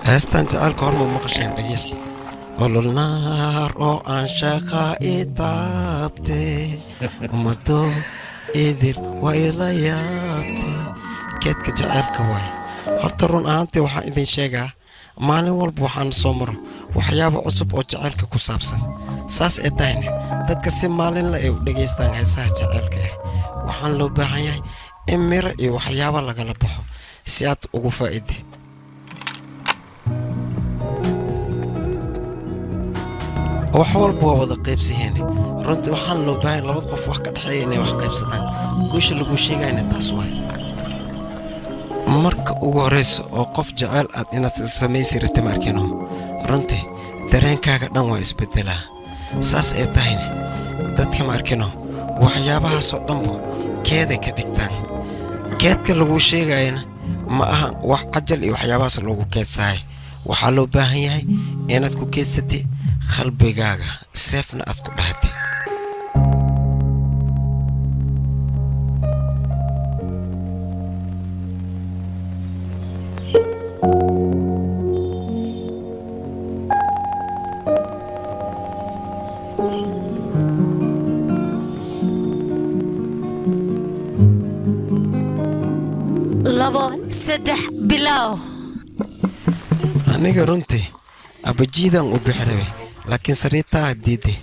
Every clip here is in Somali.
Heestan jacaylka horma maqasheen dhegeysta. Olol naar oo aan shaqa i taabte, ummado idil waa ila yaabte. Keedka jacaylka waaye. Horta run ahaantii waxaan idin sheegaa, maalin walba waxaan soo maro waxyaabo cusub oo jacaylka ku saabsan. Saas ee tahayna dadka si maalinle ay u dhegaystaan heesaha jacaylka ah. Waxaan loo baahan yahay in miro iyo waxyaabo lagala baxo si aad ugu faa'iide. Wax walba waa wada qaybsihiin. Runtii waxaan loo baahan labada qof wax ka dhexeeya inay wax qaybsadaan. Guusha lagu sheegayna taas waay. Marka ugu horreysa oo qof jecel aad inaad samaysi rabta ma arkino, runtii dareenkaaga dhan waa isbedelaa. Saas ee tahayna dadka ma arkino waxyaabahaasoo dhanba keeday ka dhigtaan. Keedka laguu sheegayana ma aha wax cajal iyo waxyaabahaas loogu keedsahay. Waxaa loo baahan yahay inaad ku keedsatay qalbigaaga, seefna aad ku dhahatay. Labo, saddex, bilow. Aniga runtii abajiidan u bixi rabay, laakiin sariirtaa diiday,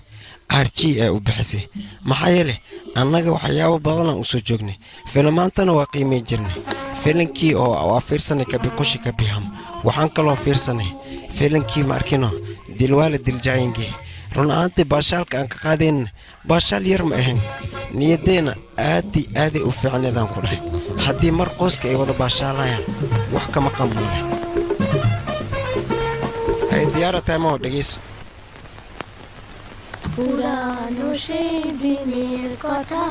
r g ay u bixisay. Maxaa yeelay annaga waxyaabo badanaan u soo joognay, filimaantana waa qiimay jirnay. Filinkii oo waa fiirsanay Kabhi Khushi Kabhie Gham. Waxaan kaloo fiirsanay filinkii ma arkino Dilwale Dulhania Le Jayenge. Run ahaantii baashaalka aan ka qaadayna baashaal yar ma ahayn. Niyaddeena aadii aaday u fiicneedaan ku dhahay. Haddii mar qoyska ay wada baashaalayaan, wax kama qanbuule. Hay diyaara tahay ma dhegeyso. পুরানো সেই দিনের কথা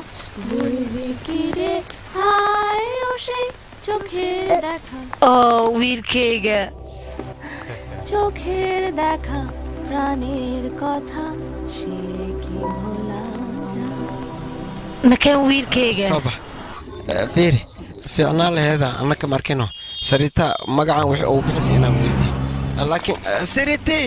ভুলবি কি রে হায়, ও সেই চোখের দেখা, Oo wiilkayga, চোখের দেখা প্রাণের কথা সে কি ভোলা যায়? Nakeen wiilkayga. Soo bax. Fiiri, fiicnaa laheeda annaka markino sariita magacan wixii ugu bixisay inaan weydiiyo, laakiin sariiti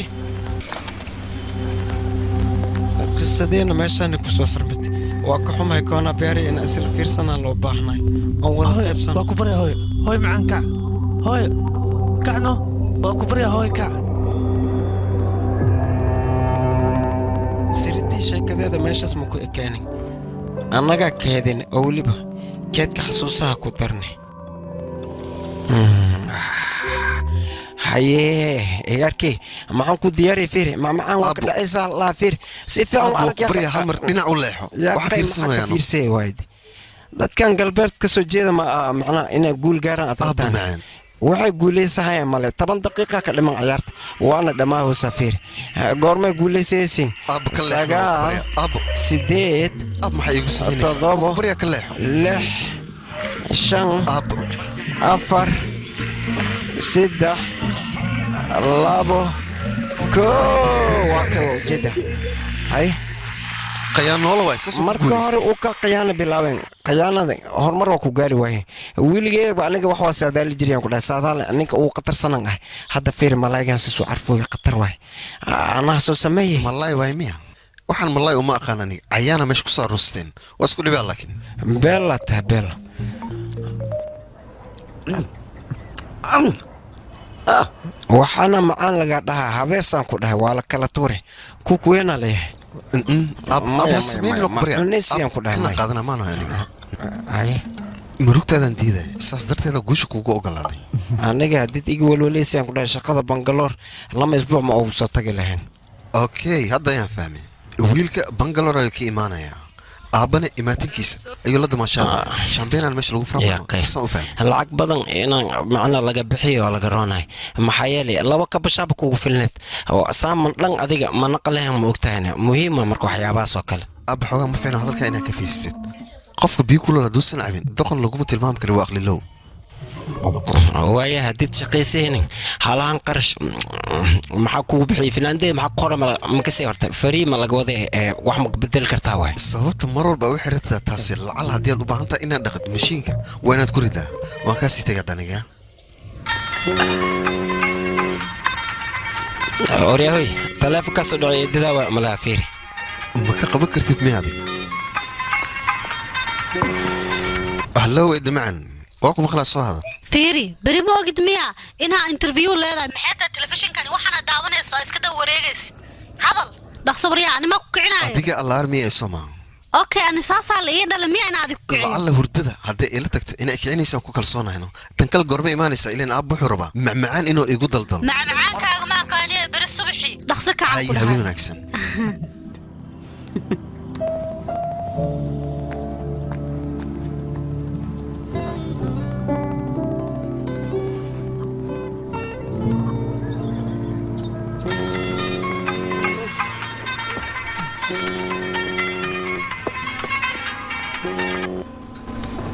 qisadeena meeshaana ku soo xirmatay. Waa ka xumahay koona beeri in isla fiirsanaan loo baahnay oon wada Hooyo, qaybsano. Waa ku barya hooyo, hooyo macaan, kac hooyo, kacno, waa ku barya hooyo, kac. Siritii sheekadeeda meeshaas ma ku ekaanin. Annagaa keedin oo weliba keedka xasuusaha ku darnay. Hayee ciyaarkii maxaan ku diyaariyay? Fiiri, macmacaan waa ka Aabbo. dhacaysaa laa. Fiiri si fiican u Aabbo, arag. ku barya hal mar dhinac u leexo. Yaa waxa qay, maxaa ka fiirsanayaan fiirsay waayde? Dadkan galbeed ka soo jeeda ma macnaha inay guul gaaraan aad aabbo rabtaan. Macaan. Waxay guuleysahayaan male. 10 daqiiqa ka dhiman ciyaarta waana dhammaahaysaa. Fiiri, goormay guuleysaysiin? Aabbo, ka leexo, waan ku 9, baryaa. Aabbo. 8, Aab, maxaa iigu samaynaysaa? 7, Waan ku baryaa, ka leexo. 6, 5, Aabbo. 4, 3, 2, 1. Waa ka ujeeda hay. Qayaanoola waay, saas Marka hore uu ka khiyaano bilaabeen, khiyaanada horumar waa ku gaari waaye. Weligeedba aniga wax waa saadaali jiriyaan ku dhahay, saadaali ninka ugu khatarsanan ah. Hadda fiir, malaayigan sisuu carfooya, khatar waay, anaha soo sameeyey. Malaay waay miya? Waxaan malaay uma aqaan aniga. Cayaana meesha ku soo aruusteen, waa isku dhibaa laakiin. Beella taha beella. Waxaana macaan laga dhahaa habeesaan ku dhahay, waa la kala tuure kukuweena leeyahay. Ab Maya, ab ha maya, sameynin, maya, waan ku baryaa. Cunaysiyan Ab, ku dhahay, kana maya. qaadana maanahay aniga. Haye. Murugtaadaan diidaya, saas darteeda guusha kuugu ogolaaday. Aniga hadid iga welweleysayaan ku dhahay, shaqada Bangaloor 2 isbuuc ma ugu soo tagi lahayn. Okay, hadda ayaan fahmay. Wiilka Bangalore ayuu ka imaanayaa, aabbana imaatinkiisa ayuu la damaashaadaya, shambeynaan meesha lagu Yaa furamaano. qey. Saasaan u fahmay. Lacag badan inaan macna laga bixiyo waa laga roonahay. Maxaa yeelay laba kabashaaba kugu filneed oo saaman dhan adiga ma naqalahan, ma ogtahayna muhiima marka waxyaabahaas oo kale. Aabba, xoogaa ma fiicna hadalka inaad ka fiirsid. Qofka biyo kulol hadduusan cabin, doqon laguma tilmaami karo, waa aqlilow. Waaya, hadid shaqaysaynin halahan qarash maxaa kugu bixiyay? Finaandee maxaa ku qoran? Makasii horta farii ma laga waday ee wax ma bedeli kartaa waay? Sababta mar walba u xiriirtaa taasi, lacal haddii aad u baahan tahay inaad dhaqid mashiinka, waa inaad ku ridaa. Waan kaasii tagay daniga. Oryahoy taleefanka soo dhacay eedadaa waa malaha fiiri. Ma ka qaban kartid miya adiga? Hallo eedda macan, waa ku maqlaa, soo hadal. Fiiri, beri ma ogid miya inaa interview leedahay? Maxay tahay telefishinkani waxaana daawanayso oo iska daba wareegaysid? Hadal dhaqso waryaa, anima ku kicinaayo. Adiga allaarmiya ee soo maaha. Okay, ani saasaa la ii dhalay miya inaa adig ku kiciyo? Lacalla hurdada hadday ila tagto inay kicinaysaan ku kalsoonahayno. Tan kal goorma imaanaysaa? Ilan aabba wuxuu rabaa macmacaan inuu igu daldalo. Macmacaankaaga ma aqaaniye, beri subaxii dhaqso kacan hay ku habeen dhahay. Wanaagsan.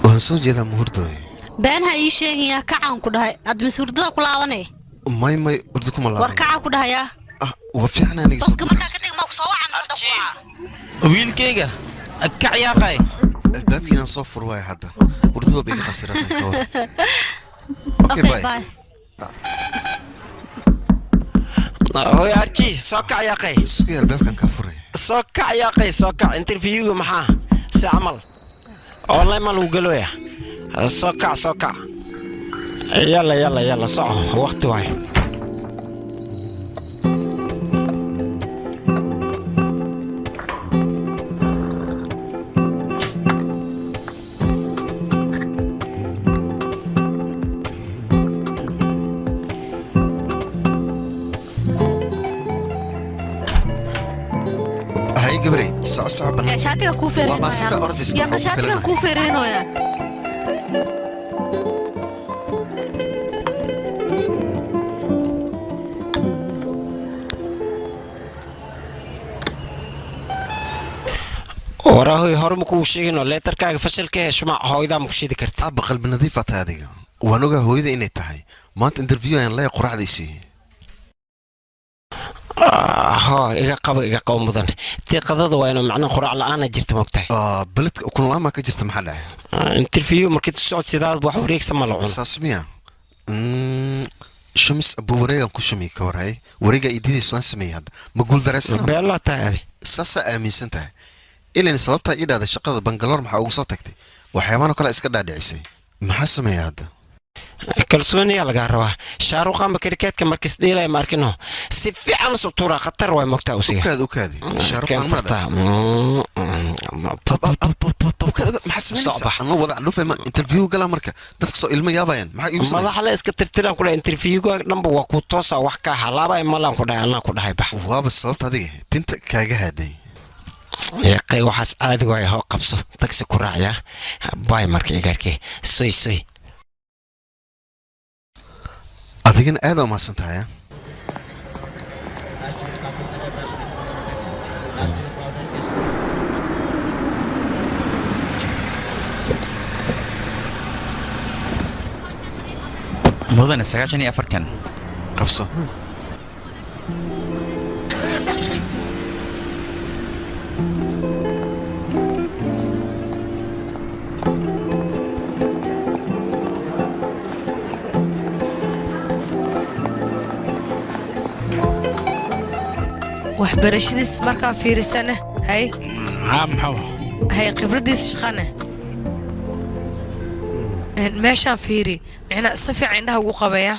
Waan soo jeedaa, muhurdooy. Been ha ii sheegayaa, kacaan ku dhahay. Aad mis hurdada ku laabanay? May may, hurdo kuma war laaban. Kacaan ku dhahayaa. Ah, waa fiican aniga. Baska markaa kadib ma ku soo wacan hadda ku waca. Wiilkayga kac yaaqay. Albaabkii inaan soo fur waayo hadda, hurdada ba iga khasiratan ka war. Okay. Okay. Bye. Bye. Hooy Arji, soo kac yaaqay. Isku albaabkan kaa furay. Soo kac yaaqay, soo kac. Interviewga maxaa si camal online ma lagu galoya? Soo kac, soo kac, yalla yalla yalla, soco, waqti waayo. Hay gabarey, soco soco bannaan. Shaatiga kuu Waa maasida ordayska feereenooya. waxaa ku Shaatiga filanahay. kuu feereenooya. Warahoy, hore ma kuu sheegino leetarkaaga fashilka heshma hooydaa ma ku shidi karta. Aabba, qalbi nadiif aa tahay adiga. Waan ogaa hooyada inay tahay. Maanta interview ayaan leeyahay, quraacdiisii. Ho, iga qabo, iga qabo mudan. Tiiqadada waa inuu macnaha quraac la'aana jirta, moogtahay. Ah, beledka ukun la'aan baa ka jirta, maxaa dhacay? Interview markii tu socod sidaad wax wareegsan ma la cuno. Saas miya? Shumis abuu, wareegan ku shumi ka war. Hay, wareega ididiis waan sameeyey, hadda ma guuldareysana. Beelaa tahay adi. Saasaa aaminsan tahay ilan sababtaa ii dhahda shaqada Bangaloor maxaa ugu soo tagtay? Waxyaabahan oo kale iska dhaadhicisay. Maxaa sameeya hadda? Kalsooniyaa lagaa rabaa. Shaaruqaanba krikeetka markis dheelaya ma arkino, si fiican isu tuuraa, khatar waay, moogtaa usiga. Ukaadi ukaadi, Shaaruqaan ma fartaa. Ukaadi, maxaa samaynaysaa? Anoo wada dhufay ma interview galaa? Marka dadka soo ilmo yaabayaan, maxaa iigu samaysaa? Madaxa la iska tirtiraan kule, interviewga dhanba waa ku toosa, wax kaa halaabaya malaan ku dhahay, anaa ku dhahay, bax. Waaba sababta adiga tinta kaaga haaday. Yaqay, waxaas caadi waay. Hoo, qabso tagsi ku raacyaa. Baay marka igaarkee, soy soy. Adigana aad aa umahadsan tahay ah. Mudane, 94-kan. Qabso. Waxbarashadiis markaa fiirisane, hay. Haa, maxaa? Hay, khibradiis shaqane. Meeshaan fiiri, micnaa si fiican indhaha ugu qabaya.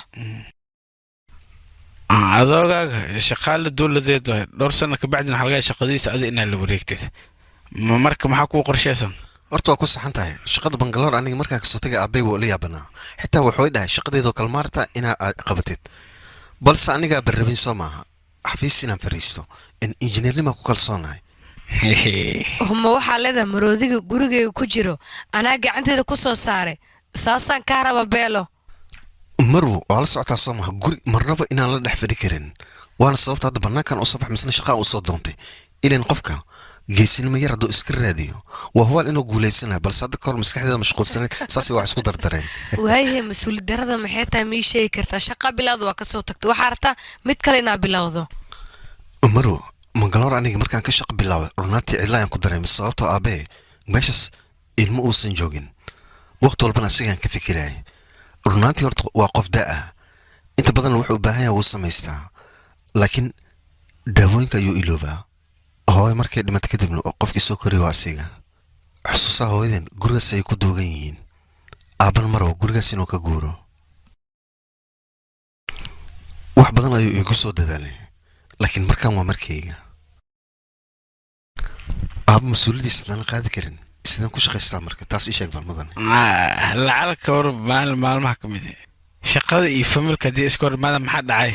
Adoogaaga shaqaale dowladeed waay, dhowr sano kabacdina waxaa laga yaabaa shaqadiisa adi inaad la wareegtid. Marka maxaa kuu qorshaysan? Horta waa ku saxan tahay. Shaqada Bangaloor aniga markaa kasoo tagay aabbay waa ula yaabanaa, xitaa wuxuu i dhahay shaqadeedoo kale maarta inaa aad qabatid, balse anigaa barrabin soo maaha xafiis inaan fariisto in injineernima ku kalsoonahay. Ma waxaa leedahay maroodiga gurigayga ku jiro anaa gacanteeda ku soo saaray? Saasaan kaa raba, Beelo. Marwo, waa la socotaa soo maha guri marnaba inaan la dhex fadhi karin, waana sababta hadda bannaankan u soo bax misna shaqaa u soo doontay. Ilan qofka geesinimo yar hadduu iska raadiyo waa hubaal inuu guulaysanayo, balse hadda kahor maskaxdeeda mashquulsanayd, saasay wax isku dardareen. Waayahay, mas-uuliyad darada maxay tahay? Ma ii sheegi kartaa? Shaqa bilowda waa kasoo tagtay, waxaa rabtaa mid kale inaa bilowdo. Marwo, Mangaloor aniga markaan ka shaqo bilaabay runaantii cidla ayaan ku dareemay, sababtoo aabee meeshaas ilmo uusan joogin, waqti walbana asigaan ka fikirayay. Runaantii horta waa qof da ah, inta badan wuxuu u baahan yahay wuu samaystaa. Laakiin daawooyinka ayuu iloobaa. Hooyo markay dhimatay kadibna qofkii soo koriya waa asiga. Xusuusaha hooyadan gurigaas ay ku duugan yihiin. Aabban marow gurigaas inuu ka guuro. Wax badan ayuu iigu soo dadaalay, laakiin markaan waa markayga. Aabba mas-uuliyaddiisa hadaan qaadi karin, sidaan ku shaqaystaa marka taas ii sheeg bal mudan. Lacala ka war maalin maalmaha ka mid shaqada iyo familka haddii iska hor imaada maxaa dhacay?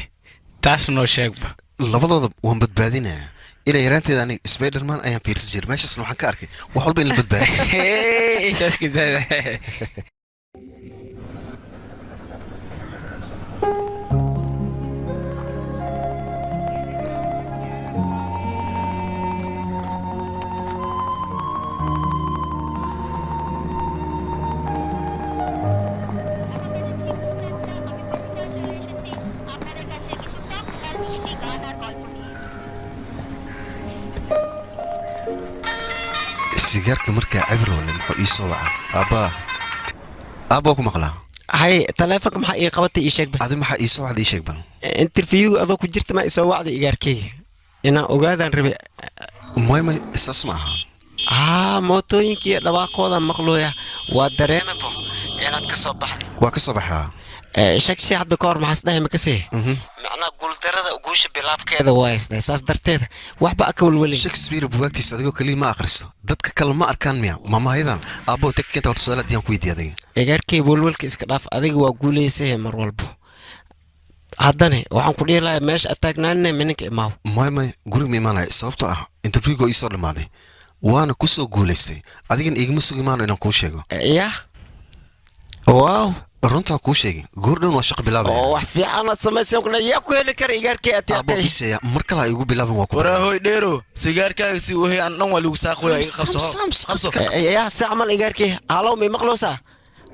Taas noo sheegba. Labadooda waan badbaadinayaa. Ilaa yaraanteeda aniga Spiderman ayaan fiirsan jiray, meeshaasna waxaan ka arkay wax walba in la badbaadiyo. Sigaarka markaa cabir wale muxuu ii soo wacaa? Aabbaa, aabbaa ku maqlaa. Hay, taleefonka maxaa ii qabatay ii sheegba. Adi maxaa ii soo wacday ii sheeg bal. Interviewga adoo ku jirta ma isoo wacday igaarkeyga, inaan ogaadaan rabe. May may, saas ma aha. Haa, mootooyinkiiyo dhawaaqooda maqlooya, waa dareemabo inaad ka soo baxday. Waa ka soo baxaa. Shagsi hadda ka hor maxaas dhahay makasee? Macnaha guuldarada guusha bilaabkeeda waa isdhahay, saas darteeda waxba aka welwelay. Shakespeare bugaagtiisa adigoo kaliya ma akhristo, dadka kale ma arkaan miya? Maamahayadan aabbo inta ka keenta horta su'aal haddii aan ku weydiiyo adiga. Igaarkey welwelka iska dhaaf, adiga waa guulaysahe mar walbo. Haddane waxaan ku dhihi lahaa meesha ataagnaanina mininka imaaw. May may, guriga ma imaanaya, sababtoo ah interviewga ii soo dhammaaday waana ku soo guulaystay. Adigan igama sugi maano inaan kuu sheego. Yah, waaw, runtaa kuu sheegay, goordhown waa shaqo bilaabaya. Oo wax fiican aad samayseen kuna yaa ku heli kara igaarkey ati. Aabbo biseya mar kale ha igu bilaabin, waa ku waraahoy dheero sigaarkaaga si wahey aan dhan waa lagu saaqoya, iga qabso qabso. Yaa si camal igaarkey, halow mi maqloosaa?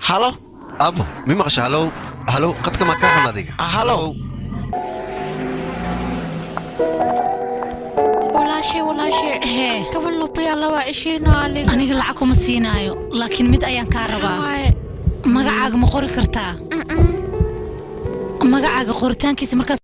Halo aabbo, mi maqasha? Halow halow, qadka maa kaa xun adiga? Halow. Walaashay, walaashay, 10 rupiya laba ishiina aliga. Aniga lacag kuma siinaayo, laakiin mid ayaan kaa rabaa. Magacaaga ma qori kartaa? Magacaaga qoritaankiisa markaas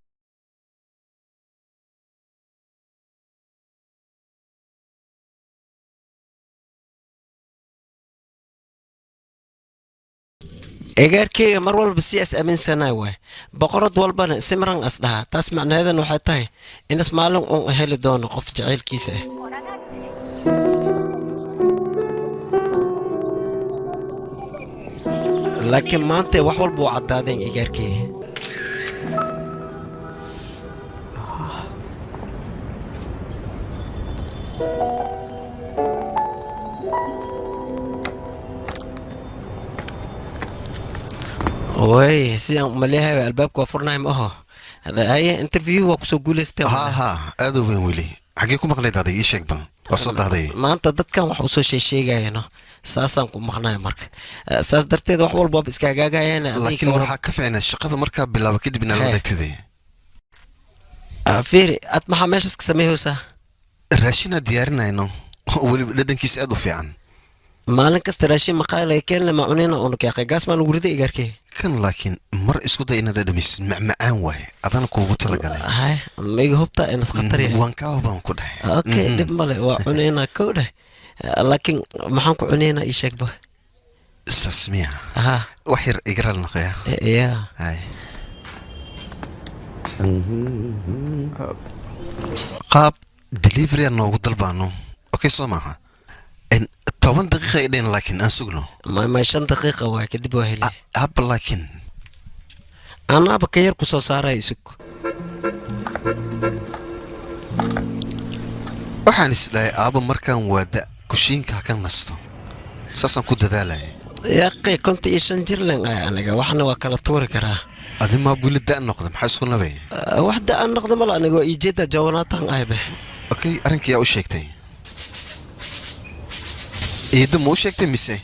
Egaarkeyga mar walba si as aaminsanay waay, boqorad walbana simran as dhahaa. Taas macnaheedana waxay tahay in is maalin uun heli doono qof jacaylkiisa ah. Laakiin maanta wax walba waa caddaadeen igaarkeyga. Way sidaan umaleeyahay albaabka waa furnahay ma aho? Haye, interview waa kusoo guulaystay. Haa haa, aad u weyn. Weli xaggee ku maqnayd adiga ii sheeg bal, waa soo dahday. Maanta dadkan wax usoo sheesheegayano saasaan ku maqnaya marka, saas darteed wax walba waaba iska hagaagayaan. Laakiin waxaa ka fiicnaa shaqada markaa bilaaba kadib inaa la wadaagtide. Fiiri, ad maxaa meeshaas ka sameeyeysaa? Raashinaa diyaarinayno, weliba dhadhankiisa aad u fiican. Maalin kasta raashin maqaay laga keenle ma cunina unu keeqay gaas baan ugu riday igaarkee. Kan laakiin mar isku day inaad dhadhamisid, macmacaan waaye, adana kuugu talagalay. Hay, ma iga hubtaa inas khatar yahay? Waan kaa hubaan ku dhahay. Okay, dhib male, waa cunaynaa kow dheh, laakiin maxaan ku cunaynaa ii sheegba. Saas miya? Ha, wax yar iga raali noqoya. Ya hay, qaab delivery aan noogu dalbaano. Okay, soo maaha 10 daqiiqa ay dheen, laakiin aan sugno. Ma 5 daqiiqa waa kadib waa heli. Haba laakiin anaaba ka yar ku soo saaraya, isug. Waxaan is dhahay aabba markaan waada kushiinka ha ka nasto, saasaan ku dadaalaya. Yaqi 55 jir len ah aniga, waxna waa kala tuuri karaa. Adi maa weli da' noqda, maxaa isku nabay? Wax da' noqda mala, aniga waa ijeeda jawanaatan ahbe. Okay, arrinka yaa u sheegtay? Eedda ma u sheegtay mise?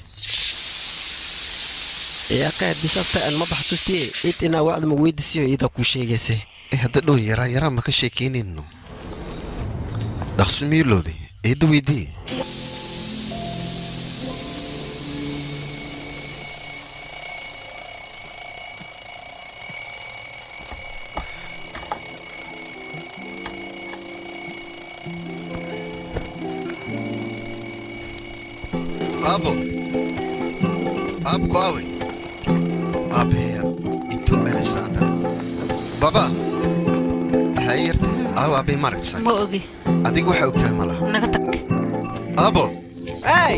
Yaqi haddii saas tahay aan maba xasuustiye, cid inaa wacda ma weydiisiyo, iidaa kuu sheegaysay. Hadda dhow yaraa yaraa ma ka sheekeynayno, dhaqsi miyuu looday? Eedda weydii. Aabo aab ku aaway aabaheya intuu aaday saacada baba waxay yartay aawo aabbahay ma aragtay ma ogi adiga waxaa ogtahay ma laha naga tag aabo ay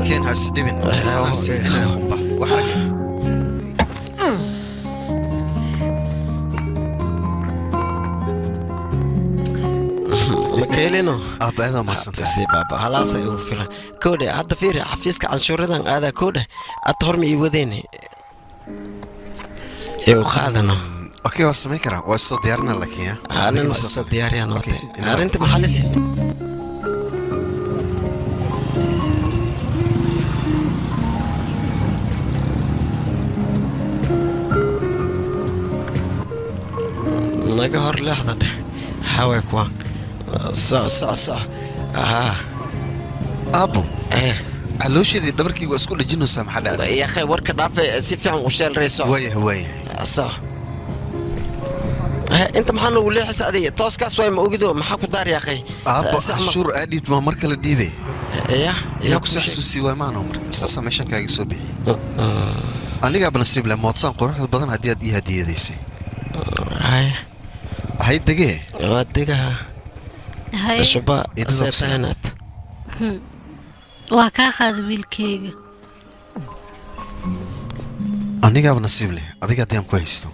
keen has dhibin wax rag makeelino aabba aad mahadsantahay si baaba halaasa igu filan koodhe hadda fiiri xafiiska canshuuradan aadaa koodhe hadda horma ii wadeyne ee u qaadano okay waa samayn karaa waa soo diyaarina laakiin ya anina soo diyaariyaan wate arrinta maxalisi naga hor leexda dheh haway kuwa soc soc soc haa aabbo caloosheedii dhabarkayga waa isku dhejinaysaa maxaa dhacday yaqay warka dhaafe si fiican u sheelrayso waayahay waayahay soc inta maxaa noogu leexisa adiga tooskaas waay ma ogido maxaa ku daar yaqay aabbo cashuur aa dhiibto maa mar kale dhiibay ya inaa kusoo xasuusii waay maano marka saasaa meeshan kaaga soo bixiyey anigaaba nasiib leh moodsaan quruxda badan haddii aad ii hadiyadaysay hay degee waa degaha hay shuba seetahanaad waa kaa qaada wiilkayga anigaaba nasiib leh adiga haddii aan ku haysto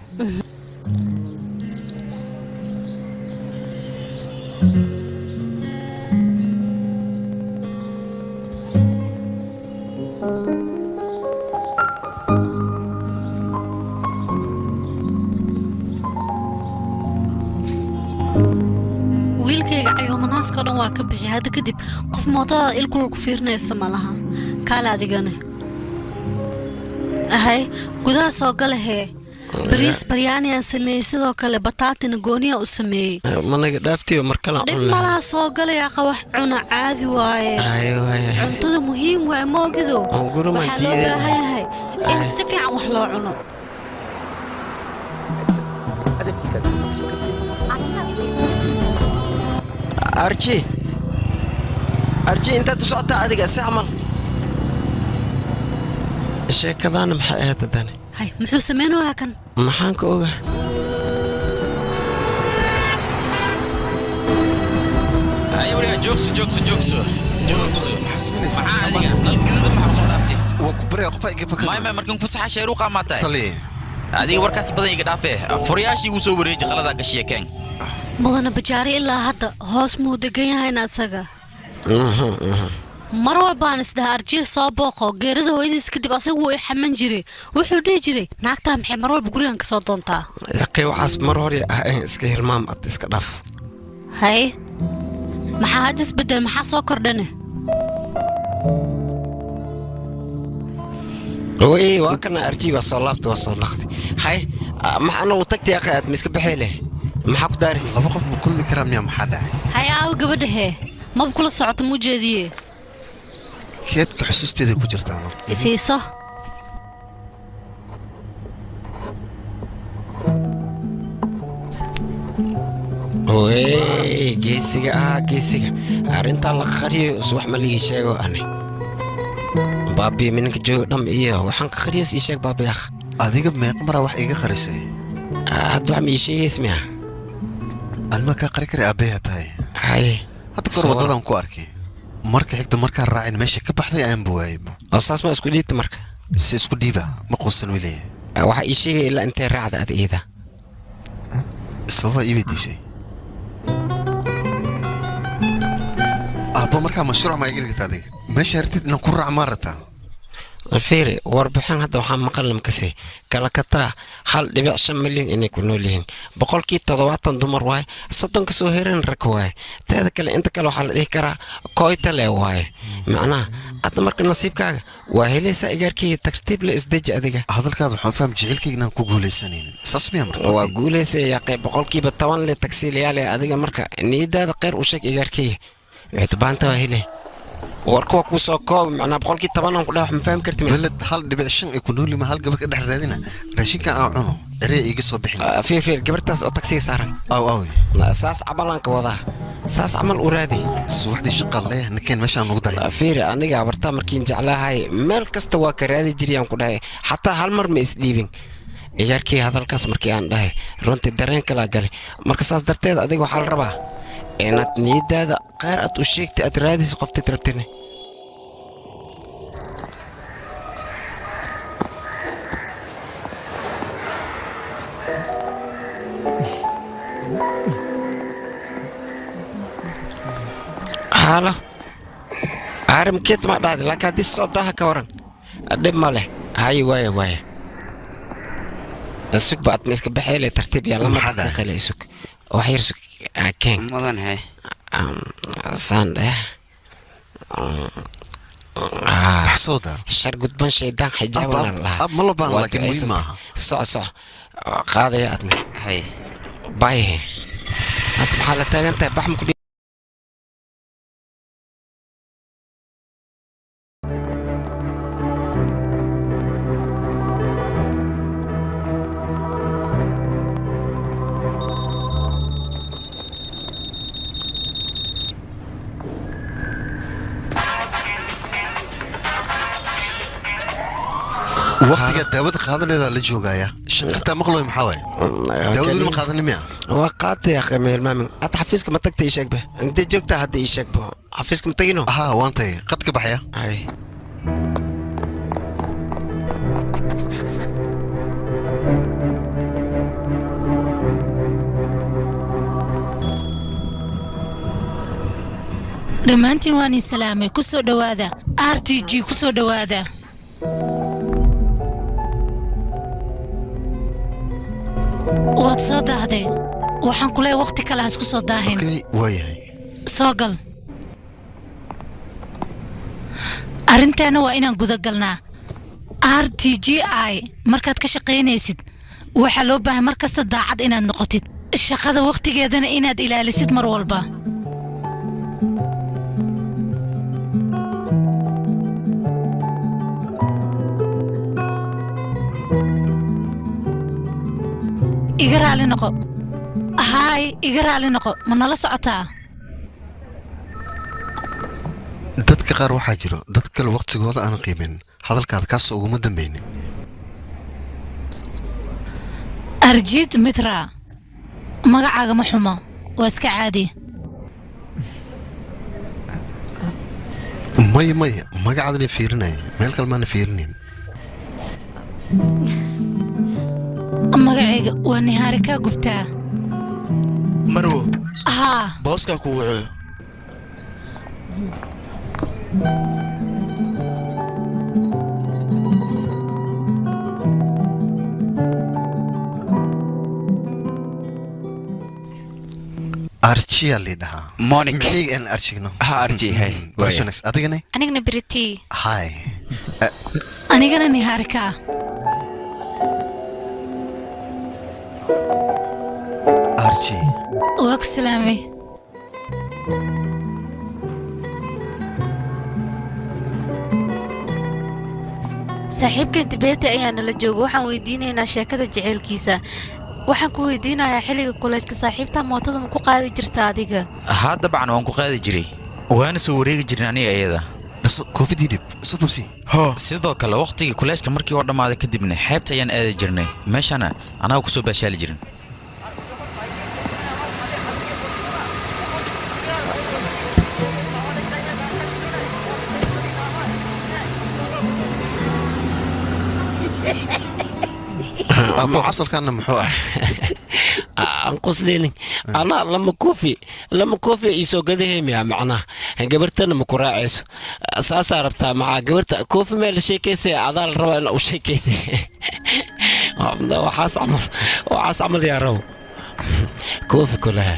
wiilkayga cayuumanaaska dhan waa ka bixi hadda kadib qof mootada ilkulul ku fiirinaysa ma laha kaale adigane ahay gudaha soo galahee bariis baryaaniyaan sameeyey sidoo kale bataatina gooniyaa u sameeyey managa dhaaftiyo mar kale dhib malaha soo galayaa qawax cuna caadi waaye cuntada muhiim waaye ma ogido waxaa loo baahan yahay in si fiican wax loo cuno arji arji intaad u socotaa adiga si camal sheekadaana maxay ahayd haddane hay muxuu sameynayaa kan maxaan ka ogaa ay wariga joogso joogso joogso joogso maxaa samaynaysaa maxaa adiga nal gaduudan maxaa usoo dhaaftay waa ku baraya qofaa iga fakar maay markan fasaxa sheeru qaamaatahay taliye adiga warkaas badan iga dhaafee furayaashii igu soo wareeji qaladaa gashiya keen mudana bajaari ilaa hadda hoos muu degan yahayna asaga mar walbaan isdhaha arjiya soo booqo geerida hooyadiis kadib asagu wuu i xaman jiray wuxuu dhihi jiray naagtaa maxay mar walba gurigan ka soo doontaa yaqii waxaas mar hore ah iska hilmaam ad iska dhaaf hay maxaa hadda isbedel maxaa soo kordhane way waa kana arji waa soo laabta waa soo naqday hay maxaa nagu tagtay yaqii aad miska baxay leh maxaa ku daari laba qof ma kulmi karaa miyaa maxaa dhacay hay aawo gabadha hee maba kula socota muu jeediye keedka xusuusteeda ku jirtaano isiiso wey geesiga ah geesiga arrintaa la qariyo is wax ma liii sheego ani baabi minanka jooga dham iyo waxaan ka qariyo ii sheeg baabi akh adiga meeqa maraa wax iiga qarisay hadda wax ma ii sheegays miya anma kaa qari kara aabbayaa tahay hay hadda kor waddadan ku arkay marka xigta markaan raacin meesha ka baxday ayaan buwaayay oo saas ma isku dhiibta marka se isku dhiiba ma quusan wiilaya waxaa ii sheegaya ilaa intay raacda ad iida sababaa ii weydiisay aabba markaa mashruuc maa iga dhigta adiga meesha hartid inaan ku raac maa rabtaa Fiiri warbixin hadda waxaan maqal lamkasi Kalakataa 1.5 milyan inay ku nool yihiin 70% dumar waaye 30 ka soo heran rag waaye teeda kale inta kale waxaa la dhihi karaa kooytale waaye macnaha hadda marka nasiibkaaga waa helaysaa igaarkeyga tartiib la isdeji adiga hadalkaada waxaan faham jecelkayga inaan ku guuleysanaynin saas miyaa marka waa guuleysaya yaaqee 10% le tagsiilayaal ee adiga marka niyadaada kheyr u sheeg igaarkeyga waxay baanta waa hele warka waa kuu soo koobi macnaa 10% aan ku dhaha wax ma fahmi karti beled 1.5 ay ku nool yihiin hal gabar ka dhex raadina raashinka aan cuno erey iga soo bixin fiir gabartaas oo tagsiga saaran aw aw saas camalaan ka wadaa saas camal u raadi subaxdii shaqa leh ninkeen meeshaan ugu dahay fiir aniga abartaa markiin jeclahay meel kasta waa ka raadi jiray aan ku dhahay xataa hal mar ma isdhiibin ciyaarkii hadalkaas markii aan dhahay runtii dareen kala galay marka saas darteed adiga waxaa la rabaa inaad niyadaada kheyr aad u sheegtay aad raadayso qoftid rabtine haalo arrimkeed ma dhacday laakiin haddii soo daaha ka waran dhib ma leh haye waaya waaya sug ba aad ma iska baxeyle tartiib yaa lama dhaqale sug wax yar sug keen mudan he saan dheh sooda shar gudban shaydaan xijaaban lahaa ab ma la baan laakiin muhiim maaha soc soc qaadaya aadna hay bye hadda maxaa la taagan tahay bax ma ku waqtiga daawada qaadanayaa la joogaya shanqarta maqlooy maxaa waay daawada ma qaadanay miya waa qaatay akhi meelmaamin hadda xafiiska ma tagtay ii sheegba intee joogtaa hadda ii sheegba xafiiska ma tagino haa waan tagay qad ka baxaya hay dhammaantiin waan idin salaamay ku soo dhowaada RTG ku soo dhowaada waad soo daahday waxaan ku leeyahay waqti kale ha isku soo daahin okay waayahay soo gal arrinteena waa inaan guda galnaa RTGI markaad ka shaqaynaysid waxaa loo baahay mar kasta daacad inaad noqotid shaqada waqtigeedana inaad ilaalisid mar walba iga raali noqo haay iga raali noqo ma nala socotaa dadka qaar waxaa jiro dad kale waqtigooda aan qiimin hadalkaad kaasoo uguma dambeynin Arjit Mitra magacaaga ma xumo waa iska caadi maya maya magacaadana fiirinaya meel kale maana fiirinayn magacayga waa Nihaari kaa gubtaa marwo haa booskaa ku wuxuu Archie la dhahaa Monic maxay aan Archigno ha Archie hay barashanex adigana anigana Briti hi anigana Nihaarika Archie waa ku salaamay saaxiibkan Tibeti ayaa nala jooga waxaan weydiinaynaa sheekada jaceylkiisa waxaan ku weydiinayaa xilliga kuleejka saaxiibta mootada ma ku qaadi jirta adiga haa dabcan waan ku qaadi jiray waana soo wareegi jirin aniga iyada koofid hidib soo bubsi sidoo kale waqtigii kuleejka markii oo dhammaaday kadibna xeebta ayaan aadi jirnay meeshana anaga kusoo baashaali jirin Aabbo qosolkaana muxuu ah? Aan qosleynin anaa lama koofi, lama koofi iisoo gadaheymiya macnaha gabartana ma ku raacayso, saasaa rabtaa maxaa gabarta koofi meel la sheekaysay, adaa la rabaa inaa u sheekaysay waxaas camal, waxaas camal yaa rabo koofi kulaha.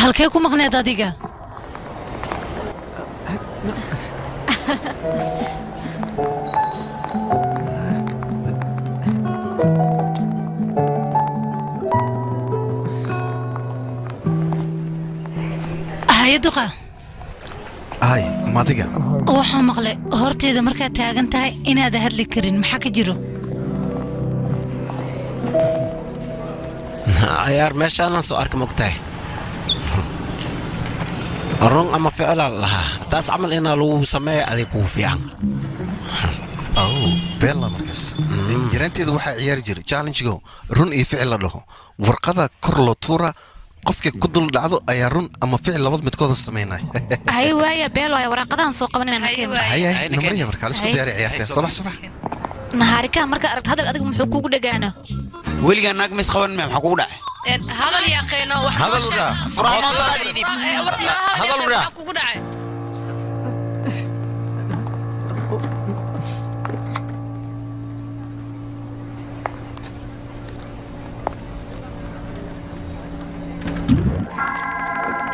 Halkee ku maqneed adiga? Haye duqa. Hay madiga. Waxaan maqlay horteeda markaad taagan tahay inaad hadli karin, maxaa ka jiro? Cayaar meeshaanaan soo arka mogtahay, run ama ficilaa la lahaa taas camal inaa lagu sameeya adig kugu fiican. Aw beella markaas yaraanteeda waxaa ciyaari jiray challenge-go run iyo ficil la dhaho, warqada kor loo tuura, qofkii ku dul dhacdo ayaa run ama ficil labad midkooda samaynaya. Hay waaya beel waaya, waraaqadahan soo qabanayna keen. Hay hay namariya marka la isku diyaari ciyaarteen. Sabax sabax. Nahaarika marka aragto hadal adigu muxuu kugu dhagaana? Weligaa naag ma isqaban miya, maxaa kugu dhacay? Hadal yaaqeeno wax hadal u dhaa furaha hadal u dhaa kugu dhacay.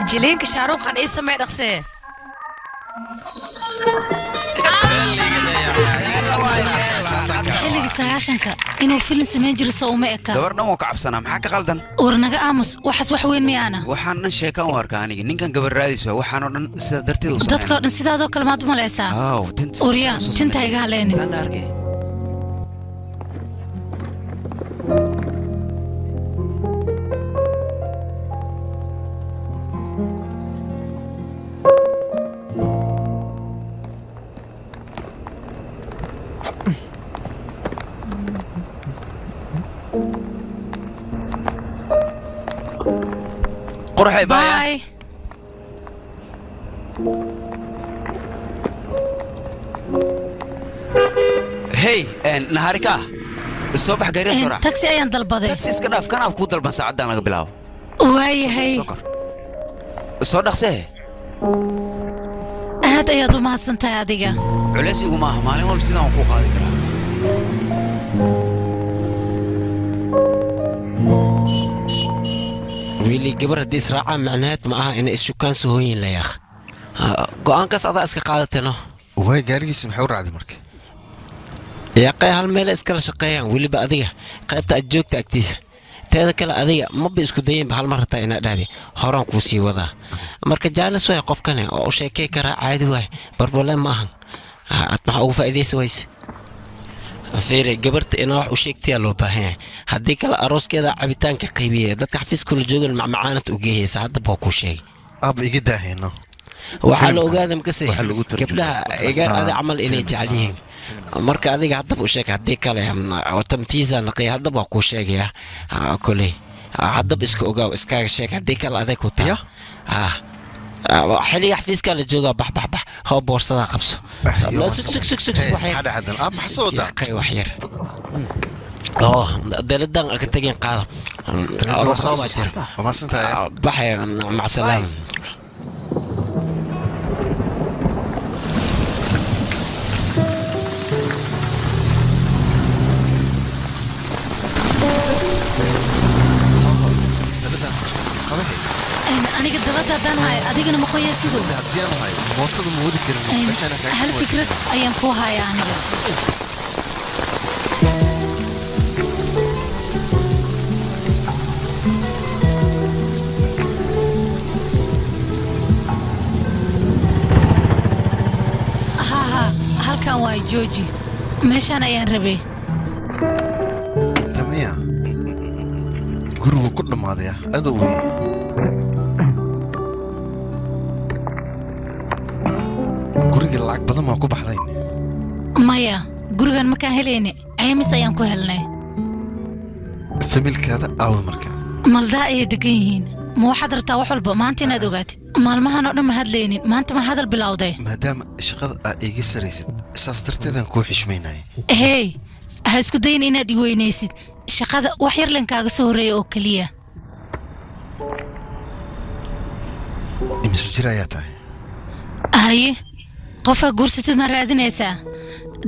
Jileenka Shaaruqan ii samee dhaqsee. Xilligii 90-ka inuu filin samayn jiro soo uma eka. Gabar dhan waa ka cabsanaa, maxaa ka qaldan? War naga aamus, waxaas wax weyn miyaana? Waxaan dhan sheekaan u arkaa aniga, ninkan gabar raadis waa waxaan oo dhan sidaas darteed u sameynaa. Dadka oo dhan sidaadoo kale maad u malaysaa? Aaw tinta. Urya tinta iga haleynin. Saan arkay. Qurxay bye. Hey Naharika, soo bax gaariga soo raac. Taxi ayaan dalbaday. Taxi iska dhaaf, kanaaf kuu dalban saacadan laga bilaabo. Waayahay. Soo dhaqsee. Aad ayaad u mahadsan tahay adiga. Culays iguma aha, maalin walba sidaan waan kuu qaadi karaa. Wiili gabar haddii israacaan macnaheed ma aha inay isshukaan soo hooyin la yaaq. Go'aankaas adaa iska qaadateno. Waay gaarigiisa maxay u raacday marka? Yaaqee hal meel iskala shaqeeyaan weliba adiga qaybta aad joogta agtiisa. Teeda kale adiga maba isku dayinba hal mar hataa inaad dhahdi horaan kuu sii wadaa. Marka jaalis waay qofkani oo u sheekay karaa caadi waay barboleen ma ahan. Aad maxaa ugu faa'iidaysa wayse? Fiiri gabarta inaa wax u sheegtayaa loo baahan yahay, haddii kale arooskeeda cabitaanka qaybiya dadka xafiiska kula joogan macmacaanad u geehaysa. Haddaba waa kuu sheegay. Aabba iga daahayno. Waxaa la ogaada makase gabdhaha igaar adi camal inay jecel yihiin. Marka adiga haddaba u sheeg, haddii kale tamtiisa naqiya haddaba waa kuu sheegaya koley. Haddaba iska ogaaw, iskaaga sheeg, haddii kale aday ku taha. Xilliga xafiiskaa la joogaa, bax bax bax, hoo boorsadaa qabso. Sug sug sug sug wax yar. Oo daladan ka tageen qaado. Baxay macsalaam. Aniga dalada haddaan hayo adigana ma qoyaa sidoo? Haddii hayo mootada ma wadi karin. Hal fikrad ayaan kuu hayaa aniga. Haa haa, halkan waa jooji, meeshaan ayaan rabay. Gurigu ku dhamaaday adoo weyn. Guriga lacag badan ma ku baxday? Maya, gurigan markaan helayne caymis ayaan ku helnay. Familkaada aawe marka? Maldaa ayay degan yihiin. Ma waxaad rabtaa wax walba maanta inaad ogaatid? Maalmahan oo dhan ma hadlaynin, maanta ma hadal bilowday. Maadaama shaqada aad iga saraysid, saas darteedaan kuu xishmaynaya. Hey, ha isku dayin inaad i weynaysid. Shaqada wax yar len kaaga soo horreeya oo keliya. Imise jir ayaa tahay? Haye, qofaa guursatid ma raadinaysaa?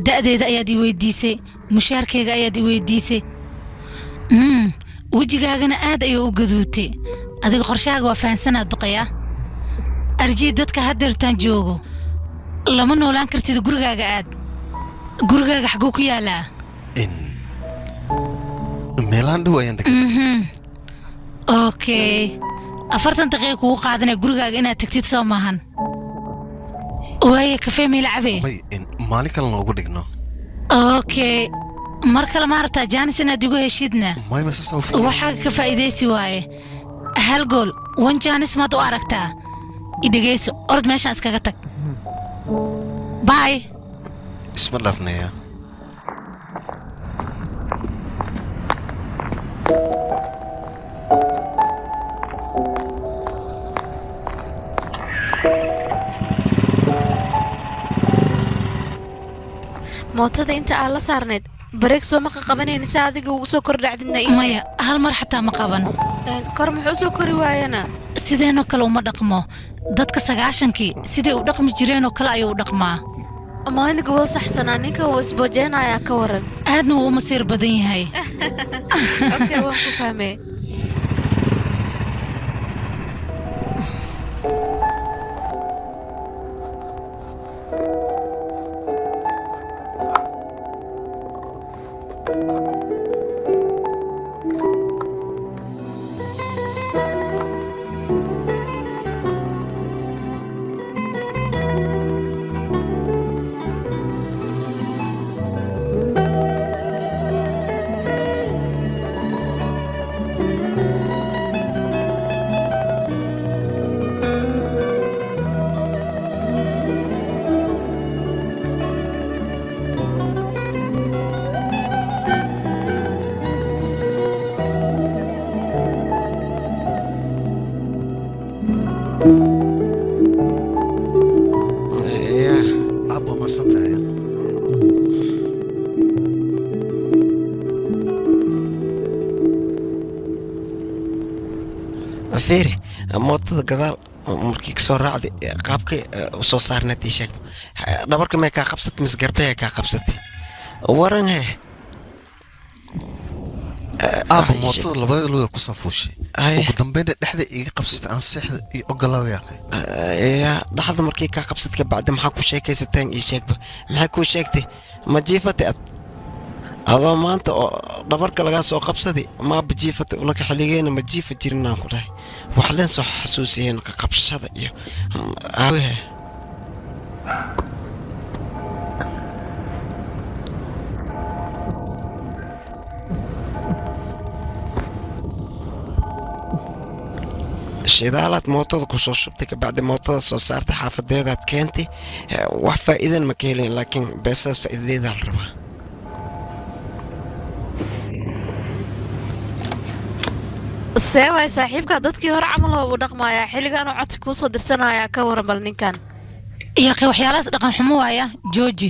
Da'deeda ayaad i weydiisay, mushaarkayga ayaad i weydiisay. Wejigaagana aad ayuu u gaduutay. Adiga qorshahaaga waa fahansanaa duqaya. Arjii dadka haddeertaan joogo. Lama noolaan kartid gurigaaga aad. Gurigaaga xaguu ku yaalaa? Meelaan dhow ayaan degan. Okay. 40 daqiiqo kugu qaadanaya gurigaaga inaad tagtid soo maahan. Waaye kafee meel cabe. May maalin kale noogu dhigno. Okay. Mar kale ma rabtaa jaanis inaad igu heshidna? May ma saas u fiican. Waxaa ka faa'iidaysi waaye. Hal gool, wan jaanis maad u aragtaa? I dhegeyso, orod meeshaan iskaga tag. Bye. Isma dhaafnaya. Mootada inta aan la saarnayd bareeg soo ma qabanayna si adiga ugu soo kordhacdina ii. Maya, hal mar xataa ma qaban. Kor muxuu soo kori waayana? Sideenoo kale uma dhaqmo. Dadka 90kii siday u dhaqmi jireen oo kale ayuu u dhaqmaa. Maaniga waa saxsanaa, ninka wuu isbojeenayaa ka waran. Aadna wuu u masiir badan yahay. Okay, waan ku fahmay. Fiiri, mootada gadaal markii kasoo raacday qaabkay u soo saarnayd ii sheeg. Dhabarka may kaa qabsatay mise garbay kaa qabsatay? Waran hee. Aabba mootada labada lugood ku soo fuushay. Ugu dambeynna dhexda iga qabsatay aan seexda iyo ogolaaw yaaqay. Yaa dhexda markii kaa qabsatay ka bacdi maxaa ku sheekaysateen ii sheegba? Maxay kuu sheegtay? Ma jiifatay ad? Adoo maanta oo dhabarka lagaa soo qabsaday maaba jiifatay unaka xilligeena ma jiifa jirin aan ku dhahay. Wax leen soo xasuusiyeen qabshada iyo aawahe. Shidaalaad mootada ku soo shubtay kabacdi mootada soo saartay xaafadeedaad keentay wax faa'iidan ma ka helin laakiin beesaas faa'iidadeedaa la rabaa. See waay saaxiibka dadkii hore camal waa uu dhaqmayaa xilligan uu codsi kuu soo dirsanayaa ka waran bal ninkan. Yaaqi waxyaalahaas dhaqan xumo waaya jooji.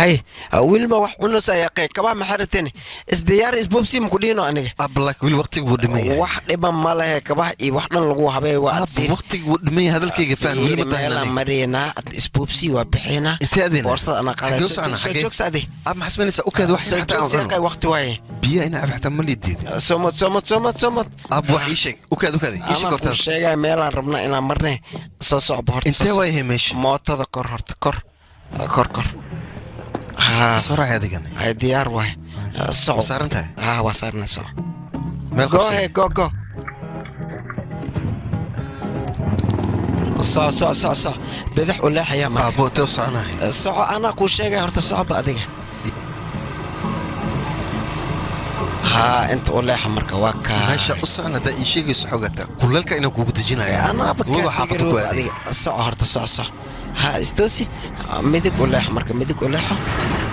Hay, wiilba wax cunus ayaa qey kabaa maxarateen isdiyaar isbobsi ma ku dhihino aniga. Ablak wiil waqtigu wuu dhiman yahay. Wax dhiban ma lehe, kabaha iyo wax dhan lagu habee waa. Aab, waqtigu wuu dhiman yahay, hadalkayga faham, weli ma tahay meelaan aniga. Maraynaa, isbobsi waa bixinaa. Intee adeena? Boorsada anaa qaaday. Xagee u soconaa? Soo Xagee? joogsa adi. Aab, maxaa samaynaysaa? U kaadi wax Soo xataa aan joogsa cuno. Qey waqti waaye. Biyaha inaa cab xataa ma liidiidin. Somod somod somod somod. Aab, wax ii sheeg, u kaadi, u kaadi, ii sheeg Anaa horta. kuu sheegaya meelaan rabnaa inaan marne, soo socba horta. Intee soo waa yahay meesha? Mootada kor horta, kor kor kor. Haa. Soo raaci adigana. Hay, diyaar waay, soco. Saaran tahay? Haa, waa saarnay, soco. Meel Go qabsay. Ahead, go go. Soco soco soco soco, bidix u leexayaa marka. Aabbo, intee u soconahay? Soco, anaa kuu sheegaya horta, socoba adiga. Haa, inta u leexa marka, waa kaa. Meesha u socon haddaa ii sheegayso, xogata kuleelka inaan kugu dejinaya. Anaaba Luga xaafadda ku aaday. Adiga soco horta, soco soco. Ha istoosi, midig u leexo marka, midig u leexo.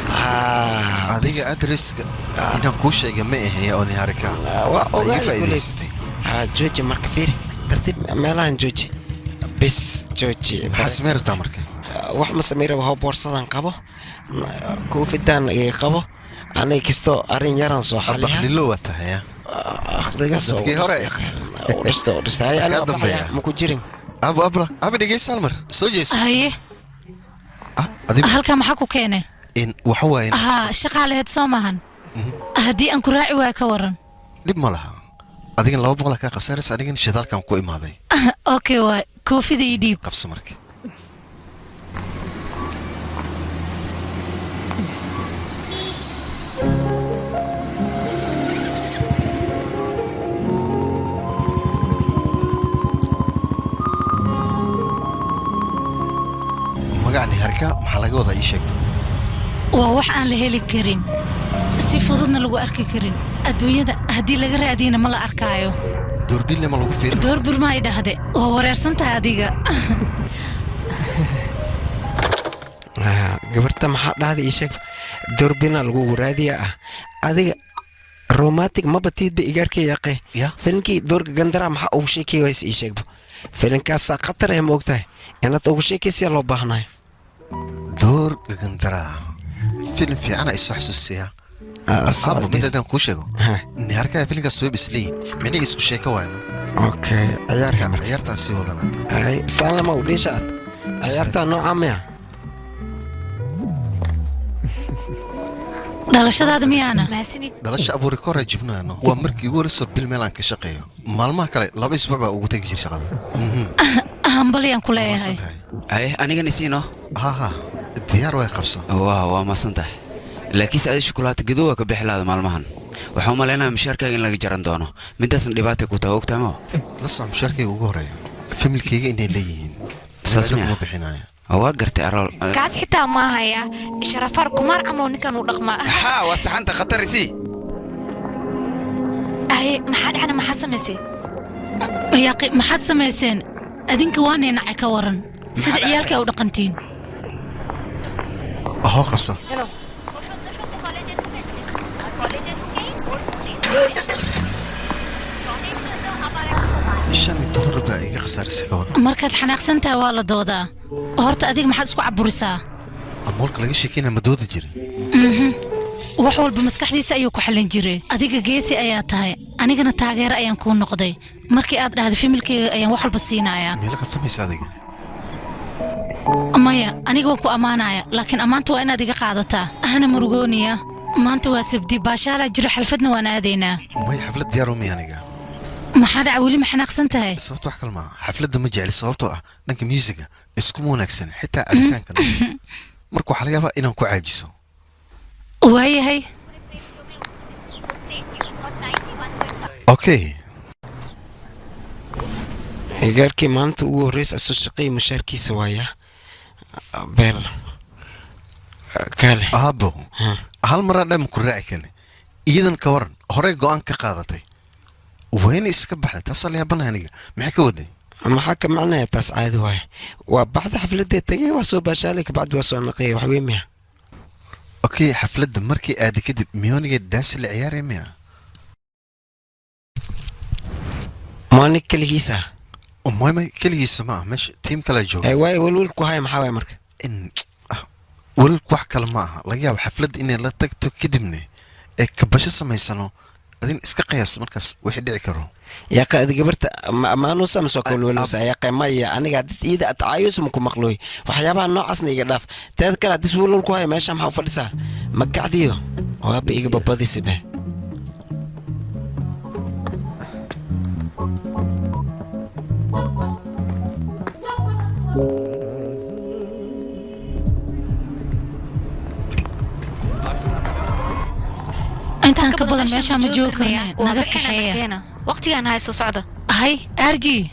Haa. Adiga adreska inaan kuu sheega ma ahaya oo niharika. Waa Waa iga ogaay kuley. faa'iidaysatay. Haa, jooji marka, fiiri tartiib meelahan, jooji bis, jooji. Maxaa samey rabtaa marka? Wax ma samey raba, hoo boorsadan qabo, koofidan iga qabo, aniga kastoo arrin yaran soo xaliya. Aqlilo waa tahay ya. Akhriga soo Dadkii hore. Udhista udhista. Hay, Kaa aniga dambeeya. baxaya, ma ku jirin. Abu abra, abi dhegeysa, hal mar soo jeeso. Haye. Adiga Halkaa maxaa ku keenay? In waxa waaye. Haa, shaqaa laheyd soo maahan? Haddii aan ku raaci waaya ka waran? Dhib ma laha, adigan 200 kaa khasaaraysa, anigana shidaalkan ku imaaday. Okay waay, koofida ii dhiib. Qabso marka. Magaca niharika maxaa laga wadaa, ii sheegta? Waa wax aan la heli karin, si fududna lagu arki karin adduunyada, haddii laga raadiyana ma la arkaayo. Doorbiinle ma lagu fiirin? Doorbur ma ay dhahde, waa wareersan tahay adiga. Gabarta maxaa dhahda, ii sheeg? Doorbina lagugu raadiya ah, adiga romantic maba tiidba igaarkay yaqe. Filimkii doorka gandara maxaa ugu sheekay wayse, ii sheegba? Filimkaasaa khatar eh, ma ogtahay inaad ugu sheekaysiya loo baahnayo. Door gagandaraa filim fiicana isoo xasuusiyaa. Aabo, mid haddaan kuu sheego, niharkaa filimkaas way bisleeyihin, micnihi isku sheeko waayno. Okay, ciyaarka marka. Ciyaartaan sii wadanaa. Ay, saalama u dhiisha aad ciyaartaa noocaa miya? Dhalashadaada miyaana? Dhalasha abuuri kore jibnaano, waa markii ugu horeyso bil meel aan ka shaqeeyo, maalmaha kale 2 isbuuc baa ugu tegi jiray shaqada. Hambalyaan ku leeyahay. Haye, anigana isiino. Ha ha, diyaar way, qabso. Waa mahadsan tahay, laakiinse adi shukulaato gadow waa ka bixi laada maalmahan. Waxaan u malaynayaa mushaarkaaga in laga jaran doono, midaasna dhibaatay ku tahay, ogtahay moo? La soco, mushaarkayga ugu horeeya familkayga inay leeyihiin. Saas Cidna miya? kuma bixinayo. Waa gartay arool. Kaas xitaa ma haya sharafaar kumaar camow ninkan u dhaqmaa. Haa, waa saxanta khatar isii. Aye, maxaa dhacna, maxaa samaysay? Yaaqi, maxaad samayseen adinka? Waa neenacay ka waran sida ciyaalka u dhaqantiin. Ahoo, qabso. 15 rubaa iga khasaarisay ka hor. Markaad xanaaqsan tahay waa la doodaa. Horta adiga maxaad isku caburisaa? Amoolka laga sheekeynaya ma doodi jirin. Wax walba maskaxdiisa ayuu ku xallin jiray. Adiga geesi ayaa tahay, anigana taageero ayaan kuu noqday markii aad dhahday familkayga ayaan wax walba siinayaa. Meelo kabtamaysa adiga. Maya, aniga waan ku ammaanaya, laakiin ammaanta waa inaad iga qaadataa. Ahna murugooniya, maanta waa sabdi, baashaalaa jiro, xalfadna waan aadaynaa. May, xaflad diyaar umi aniga. Maxaa dhaca, weli ma xanaaqsan tahay? Sababto wax kale maaha, xafladda ma jecli, sababtoo ah dhanka muusiga iskuma wanaagsan, xitaa cabitaanka marka waxaa laga yaabaa inaan ku caajiso. Waayahay. Okay. Igaarkii maalinta ugu horreysa asoo shaqeey mushaarkiisa waaya beel kaale. Aabo, hal maraa dham ku raaci kale, iyadan ka waran? Horey go'aan ka qaadatay wayna iska baxday, taasaa la yaabanahay aniga, maxay ka waday? Maxaa ka macnaya taas? Caadi waaye, waa baxda, xafladee tagay, waa soo baashaalay, kabacdi waa soo naqayay, wax weyn miya? Okay, xafladda markii aaday kadib miyooniga daansi la ciyaaraya miya? Maalig keligiisa? May, keligiisa ma ah, meesha tiim kale jooga. Waay, welwel ku haya maxaa waay marka? In Walaalku wax kale ma aha, laga yaabo xafladda inay la tagto kadibna ee kabasho samaysano, adin iska qiyaas markaas wixii dhici karo. Yaqa adi gabarta amaanusa ama soo kawalwalusa yaqa maya aniga dad iida atacaayus ma ku maqlooy waxyaabaha noocaasna iga dhaaf. Teed kale haddii walwal ku haya meesha maxaa u fadhisaa makacdiyo waaba iga babadisibe. Intaan ka badan meesha ma joogi karnaa, naga kaxeeya. Waqtigaan hay soo socda. Hay arji,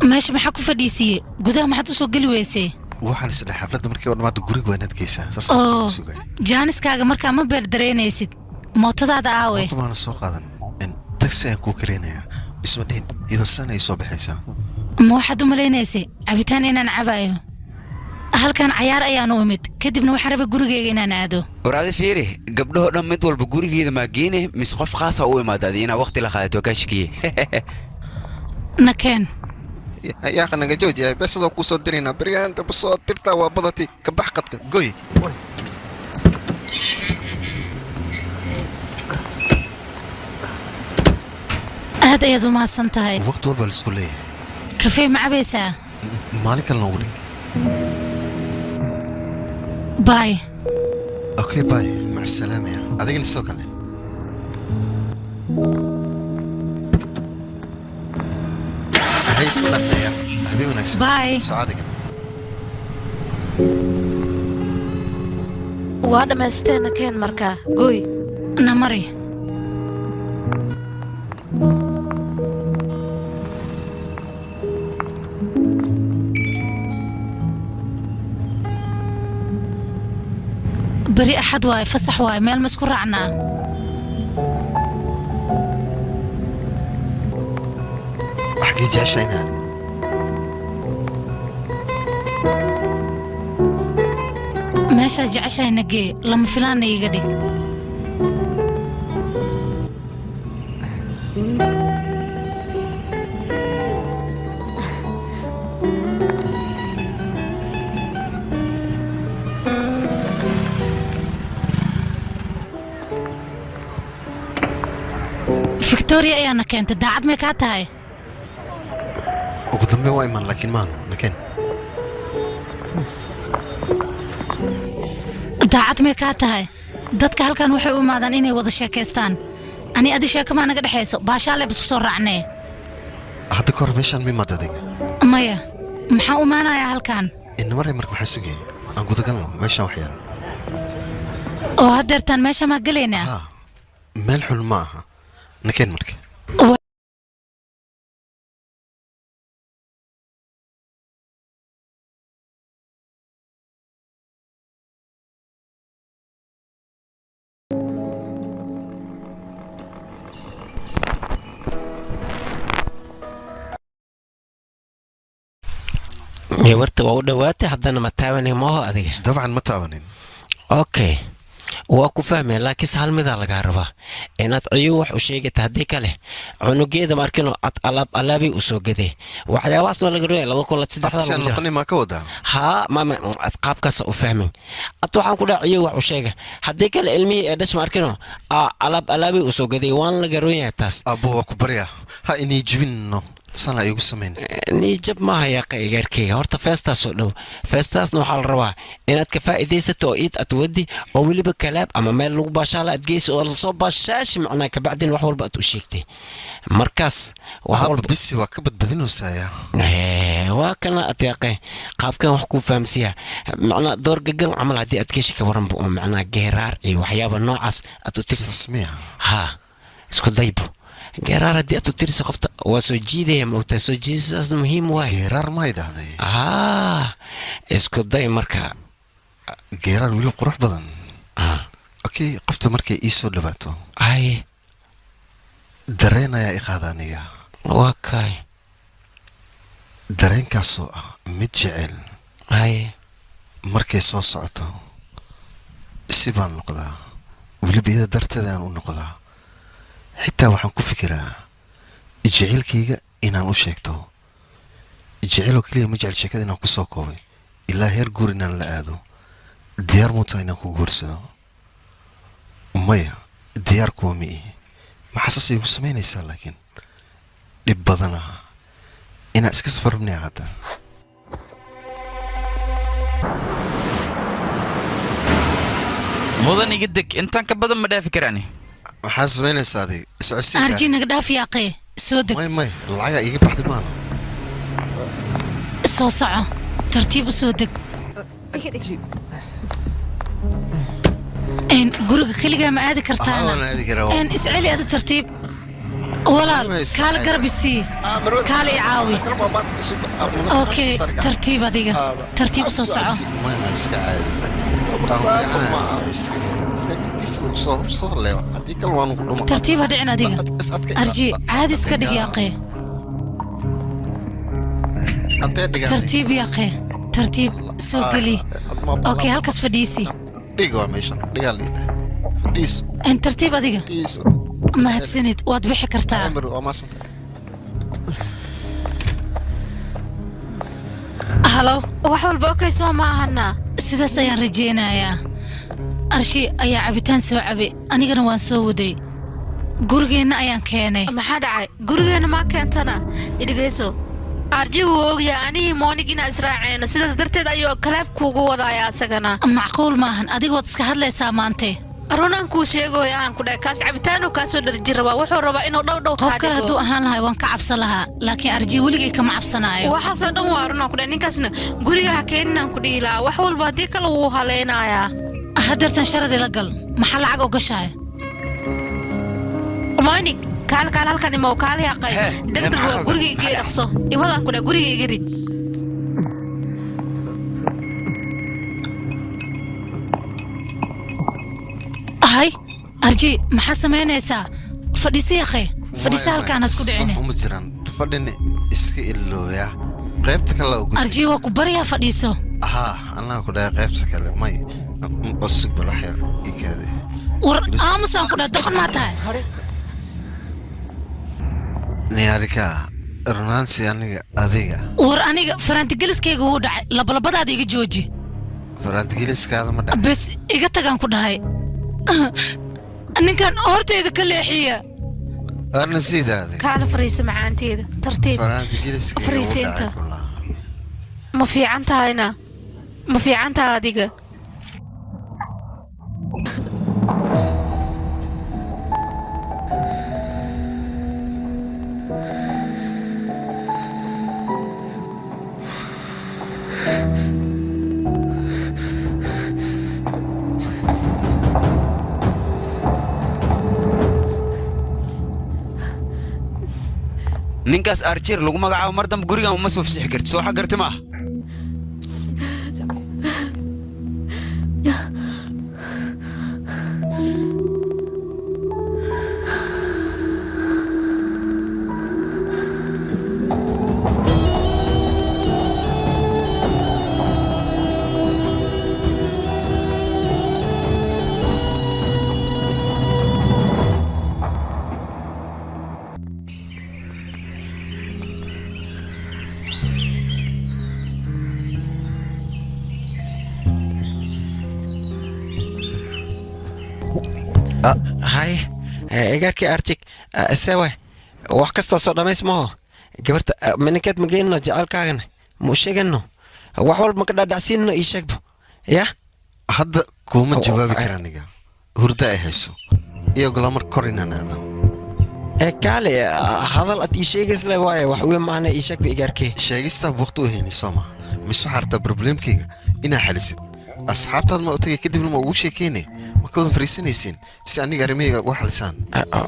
meesha maxaa ku fadhiisiiyey? Gudaha maxaad u soo geli weysay? Waxaan isdhahay xafladda markii oo dhammaado guriga waa inaad geysaa, saas ayaan oo ku sugaya. Jaaniskaaga markaa ma beer dareynaysid mootadaada aawe? Mooto maana soo qaadan, tagsi ayaan kuu kareynayaa. Isma dhihin iyadoo san ay soo baxaysaa. Ma waxaad u malaynaysay cabitaan inaan cabayo? Halkan cayaar ayaanu imid, kadibna waxaan rabay gurigeyga inaan aado. War adi fiiri, gabdhahoo dhan mid walba gurigeeda maa geene mise qof khaasa u imaada adi inaa waqti la qaadato waa kaa shakiye. Nakeen. Yaaqa naga joojiya, beesadoo kuu soo diraynaa beryahan damba soo dirtaa waa badati ka bax qadka goy. Aad ayaad u mahadsan tahay. Waqti walba la isku leeyahay. Kafee ma cabaysaa? Maalin kale noogu dhig. Baay. Okay, bye, mac salaama ya adigana sidoo kale. Hay isku dhaafnaya, habeen wanaagsan. Bye. Soo adiga. Waa dhammaysteena, keen markaa gooy. Na mari. Beri axad waaye, fasax waaye, meel ma isku raacnaa? Xaggee jeceshaa in aadno? Meeshaa jeceshahay nagee, lama filaanna iiga dhig. Victoria ayaana keentay, daacad may kaa tahay? Ugu dambeyn waa imaan, laakiin maano nakeen. Daacad may kaa tahay? Dadka halkan waxay u imaadaan inay wada sheekaystaan. Ani adi sheeko maa naga dhexayso? Baashaale bas ku soo raacnee. Hadda ka hor meeshaan ma imaad adiga? Maya, maxaa u imaanayaa halkan? Inamare marka maxaa sugeen? Aan gudagalno meeshaan wax yaran. Oo haddeertaan meesha maa gelaynaa? Meel xun ma aha, nakeen marka. Gabarta waa u dhowaatay, haddana ma taabanin maaho adiga? Dabcan ma taabanin. Okay, waa ku fahmaya, laakiinse hal midaa lagaa rabaa inaad ciyo wax u sheegata. Haddii kale cunugeeda markino ad alaab alaabay u soo gaday, waxyaabahaasna laga rabaya 2,000 saddexda Abtisan lagu jira. Noqonin maa ka wadaa? Haa, mama ad qaabkaasa u fahmin. Ad waxaan ku dhaha ciyo wax u sheega, haddii kale ilmihii ee dhash markino alaab alaabay u soo gaday, waan laga roon yahay taas. Abbo, waa ku baryaa, ha inay jibinno sana igu samayn. Niijab maaha yaaqa igaarkeyga. Horta feestaasoo dhow, feestaasna waxaa la rabaa inaad ka faa'iidaysato oo iid aad wadi oo weliba kalaab ama meel lagu baashaala aad geysi oo lasoo baashaashi macnaa, kabacdin wax walba aad u sheegtay markaas wax Abba walba bisi waa ka badbadinaysaaya. Waa kana ad yaaqe qaabkan wax kuu fahamsiya macnaa door gagal camal haddii aad geshi ka waranba oo macnaa geeraar iyo waxyaaba noocaas aad u tirsi. Saas miya? Haa, isku daybo geeraar haddii aad u tirsi qofta waa soo jiidaya, maogtaa? Soo jiidasidaas muhiim waay. Geeraar ma idhaahday? Haa, isku day marka. Geeraar weli qurux badan. Okay, qofta markay ii soo dhawaato ay dareen ayaa i qaada aniga. Waa kaay. Dareenkaasoo ah mid jecel. Ay. Markay soo socoto si baan noqdaa, weliba iyada darteed aan u noqdaa. Xitaa waxaan ku fikiraa jaceylkayga inaan u sheegto. Jeceyloo keliya ma jecel sheekada inaan kusoo koobay ilaa heer guur inaan la aado. Diyaar muu tahay inaan ku guursado? Maya, diyaar kuwa ma ihi. Maxaa saas igu samaynaysaa laakiin? Dhib badan aha. Inaan iska safarubnaya hadda. Mudan iga deg, intaan ka badan ma dhaafi karaani. Maxaa samaynaysaa adiga? Isocodsiin. Arji naga dhaaf yaaqee, soo deg. May may, lacagaa iiga baxday maana. Soo soco, tartiib u soo deg. Een guriga keligaa ma aadi kartaana? Waan aadi karaa. Een isceli ada tartiib. Walaal, kaala garab isii. Kaala i caawi. Okay, tartiib adiga. Tartiib u soo soco. May may, iska caadi. Tartiib ha dhicin adiga. Arji, caadi iska dhig yaaqee. Tartiib yaaqee. Tartiib soo geli. Okay, halkaas fadhiisi. Een tartiib adiga. Mahadsanid, waad bixi kartaa. Halo. Wax walba okay soo ma ahana. Sidaas ayaan rajeynayaa. Arshi ayaa cabitaan soo cabay, anigana waan soo waday. Gurigeenna ayaan keenay. Maxaa dhacay? Gurigeena maa keentana? Idhigeyso. Arji wuu ogyahay anihii Monig inaa israaceena, sidaas darteed ayuu kalaab kuugu wadaaya asagana. Macquul maahan, adiga waad iska hadlaysaa maante. Runaan kuu sheegayo aan ku dhahay, kaas cabitaanuu kaa soo dharji rabaa, wuxuu rabaa inuu dhow dhow qof kaa kale dhigo. Hadduu ahaan lahay waan ka cabsan lahaa, laakiin Arji weligay kama cabsanaayo. Waxaasoo dhan waa runaan ku dhahay, ninkaasna guriga ha keeninaan ku dhihi lahaa, wax walba haddii kale wuu haleynayaa. Haddeertan sharadi la gal, maxaa lacag ogashahay? Monig, kaal kaal halkan imow, kaal yaaqay. Degdeg waa guriga igee dhaqso. Iwadaan ku dhahay guriga iga rid. Hay, Arji, maxaa samaynaysaa? Fadhiisi yaqee, fadhiisi halkaan, hasku dhicine. Uma jiraan fadhini, iska ilooya qaybta kale ugu. Arji, waa ku baryaa, fadhiiso. Haa, anaa ku dhahay qaybta kale may osug bal wax yar ii kaadi. War aamusaan ku dhahay, doqon maa tahay? Niyaarika, runaantii aniga adiga. War aniga faraantigeliskayga wuu dhacay, labalabadaada iga jooji. Faraantigeliskaada ma dhacay. Bes iga tagaan ku dhahay, ninkan hortayda ka leexiya. Arna sidaada. Kaala fariiso macaanteeda, tartiib. Faraantigeliskayga wuu Fariisiinta. dhacay kulaa. Ma fiican tahayna? Ma fiican tahay adiga? Ninkaas Arjir lagu magacaabo mar dambe gurigan uma soo fasixi kartid, soo xagarti maaha. Hay, igaarkii Arjig, sewe wax kastoo soo dhammays maho. Gabarta mininkeed ma geenno? Jecelkaagana ma u sheegano? Wax walba ma ka dhaadhacsiinno? Ii sheegbo ya. Hadda kuuma jawaabi kara, aniga hurda ay hayso iyo ogolaa mar kor inaan aado. Ee kaale hadal ad ii sheegaysle waaye, wax weyn maahna, ii sheegba igaarkii. Sheegistaa waqti u hayni soo maha? Mise waxaa rabtaa problemkayga inaa xalisid? Asxaabtaad ma u tagay, kadibna ma ugu sheekeynay, ma ka wada fariisanaysiin si aniga arrimahayga uga xalisaan?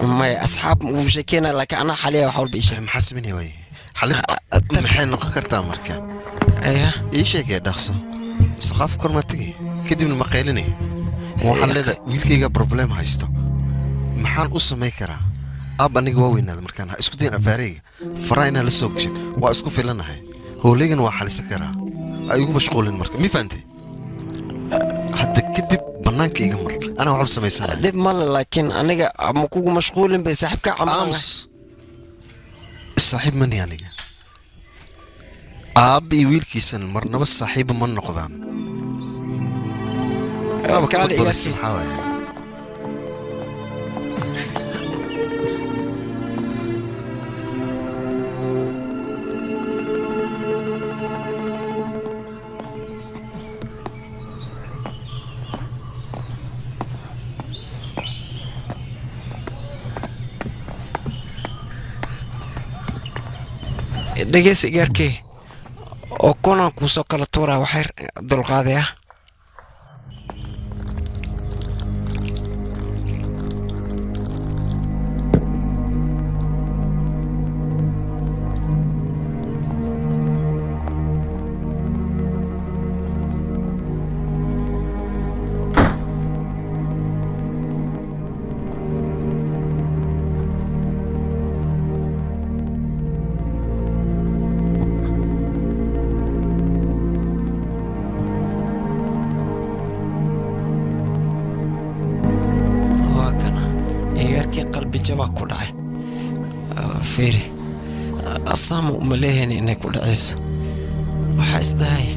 Maya, asxaab ma ugu sheekeyna, laakiin anaa xaliya wax walba. Ii sheeg. Maxaa sameynaya waaye? Xalid maxay noqon kartaa marka? Aya ii sheegee dhaqso. Saqaaf kor ma tegay, kadibna ma qaylinay? Waxaan leedahay wiilkayga problem haysto, maxaan u samayn karaa? Ab aniga waa weynaada markaan, ha isku dayin afaareyga faraha inaa la soo gashid. Waa isku filanahay, howlaygana waa xalisan karaa. Ha igu mashquulin marka, mi fahantay? Hadda kadib bannaanka iga mar, anaa waxba samaysana. Dhib male, laakiin aniga ma kugu mashquulin bay saaxiibka camal. Aamus, saaxiib mani aniga. Aabba iyo wiilkiisan marnaba saaxiiba ma noqdaan. Kaali badbadis maxaa waaye? Dhegeysa igaarkee oo kunaan kuu soo kala tuuraa waxyar dulqaaday ah. Waa kana igaarkii qalbi jabaa ku dhacay. Fiiri, asaama uma leeyahan inay ku dhacayso. Waxaa isdhahay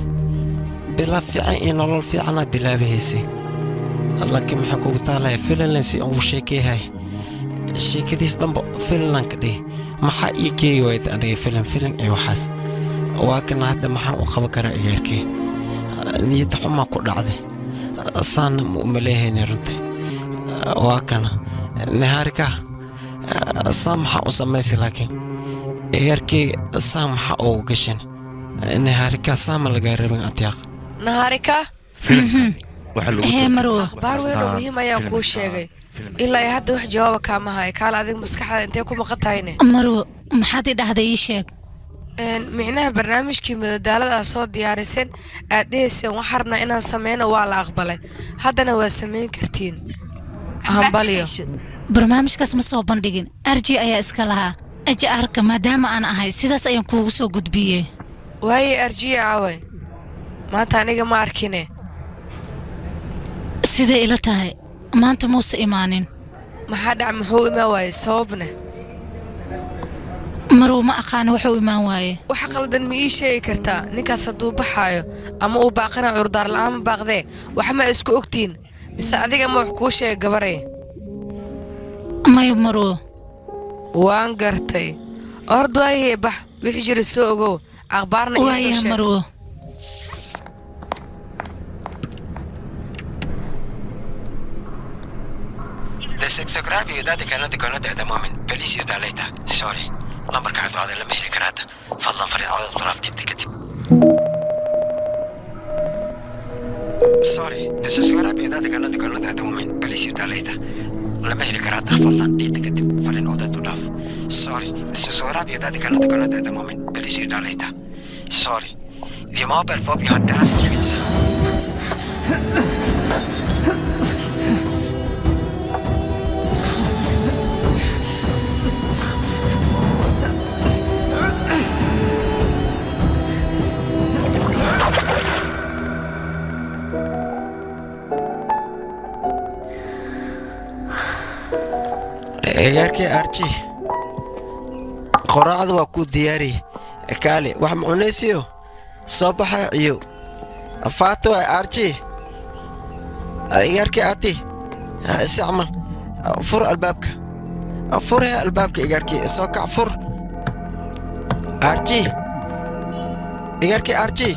bilaab fiican iyo nolol fiicanaa bilaabahaysay, laakiin maxaa kugu taalaya Finland si aan ugu sheekeeyahay sheekadiis dhanba Finland ka dhihi maxaa ii keegi waayda aniga Finland Finland iyo waxaas. Waa kana hadda maxaan u qaban karaa igaarkii? Niyad xumaa ku dhacday, saana ma uma leehayni runtii. Waa kana Nihaarika, saa maxaa u samaysay? Laakiin igaarkii saa maxaa ugu gashan Nihaarika? Saa ma lagaa rabin atyaaq. Nahaarika. Waxaa lagu Hee Marwo. Akhbaar weyn oo muhiim ayaan kuu sheegay, ilaa iyo hadda wax jawaaba kaama hayo. Kaala adiga maskaxda intee ku maqan tahayne? Marwo, maxaad i dhahday? Ii sheeg. Micnaha barnaamijkii madadaalada aad soo diyaariseen, aad dhehayseen waxaan rabnaa inaan sameyno, waa la aqbalay, haddana waa samayn kartiin. Hambalyo. Barnaamijkaas ma soo bandhigin, Arji ayaa iska lahaa aji arka. Maadaama aan ahay sidaas ayaan kuugu soo gudbiyey. Waaye Arjiya caaway maanta? Aniga ma arkine. Siday ila tahay maanta muuse imaanin. Maxaa dhac? Muxuu imaan waayey? Sababna? Marwo, ma aqaana wuxuu imaan waaye. Waxa qaldan ma ii sheegi kartaa? Ninkaas hadduu baxaayo ama uu baaqana cudurdaar la'aan ma baaqdee. Wax ma isku ogtihiin mise adiga ma wax kuu sheega gabaray? Maya Marwo. Waan gartay. Ord waayee, bax, wixii jira soo ogow, akhbaarna ii soo Waaya sheeg. Marwo. Sorry, lambarka codcooda lama heli kara hadda. Fadlan fariin codod duraaf dhibta kadib. Sorry, the subscribe you that cannot cannot at the moment. Please you later. Lama heli kara hadda. Fadlan dhiibta kadib fariin codeed u dhaaf. Sorry, the subscribe you that cannot cannot at the moment. Please you later. Sorry, the mobile phone you had asked with. Ciyaarkii Arji, qoraacda waa ku diyaari. Kaale, wax ma cunaysiyo? Soo baxa iyo faato. Arji, ciyaarkii ati si camal fur albaabka, furhe albaabka. Ciyaarkii soo kac, fur. Arji, ciyaarkii Arji,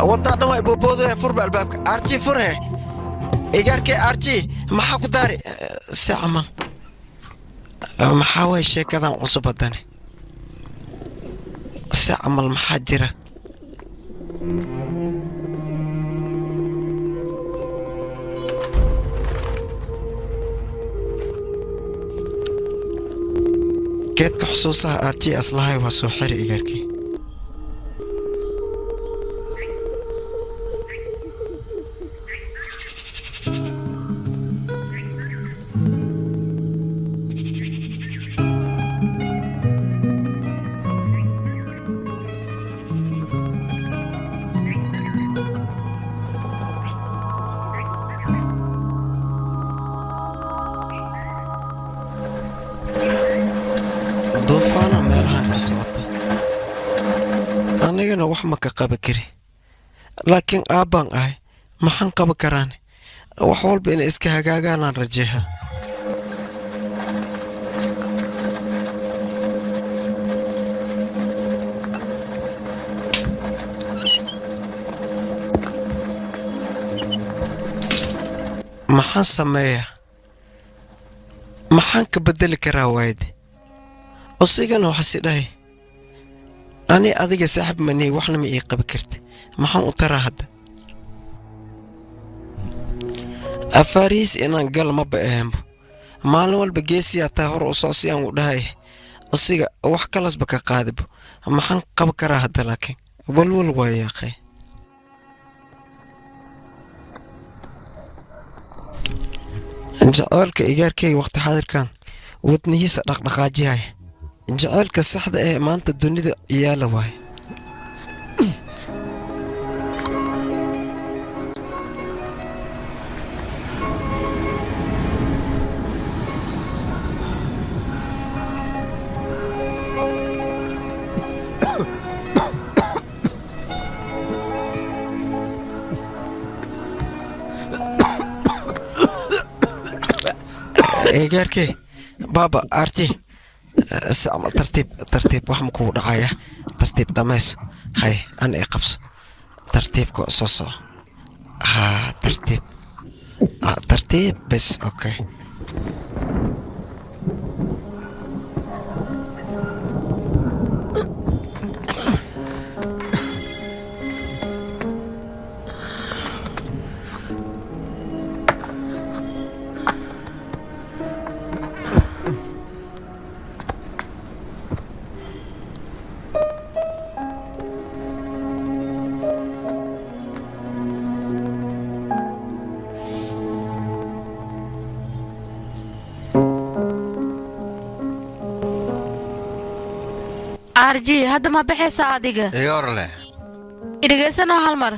wadaa dhan waa booboodoya. Furba albaabka Arji, furhe. Ciyaarkii Arji, maxaa ku daari si camal? Maxaa waay sheekadan cusub haddane? Si camal maxaa jira? Geedka xusuusaha Arji aslahay waa soo xiri igaarkii. Duufaana meelahan ka socota, anigana wax ma ka qaban kari, laakiin aabbaan ahay, maxaan qaban karaan? Wax walba inay iska hagaagaanaan rajeeha. Maxaan sameeyaa? Maxaan ka bedeli karaa waayde? Osigana waxasi dhahay ani adiga saaxib manihi, waxna ma ii qabi karta. Maxaan u taraa hadda? Afaarihiis inaan gal maba ahaanbo. Maalin walba geesiyaa taa hor u soo si aan u dhahay osiga wax kalasba ka qaadibo. Maxaan qabi karaa hadda? Laakiin walwal waa yaaqay. Jaceylka igaarkayga waqti xaadirkan wadnihiisa dhaqdhaqaajihaya, jaceylka saxda ee maanta dunida yaala waaye. Igaarkey baaba arti sacmal, tartiib tartiib, wax ma kugu dhacaya? Tartiib dhammays. Hay, ana i qabso, tartiibka soo soco. Ha, tartiib tartiib, bes, okay. Arji, hadda ma baxaysaa adiga? Iga hor leh. Idhegaysanoo hal mar.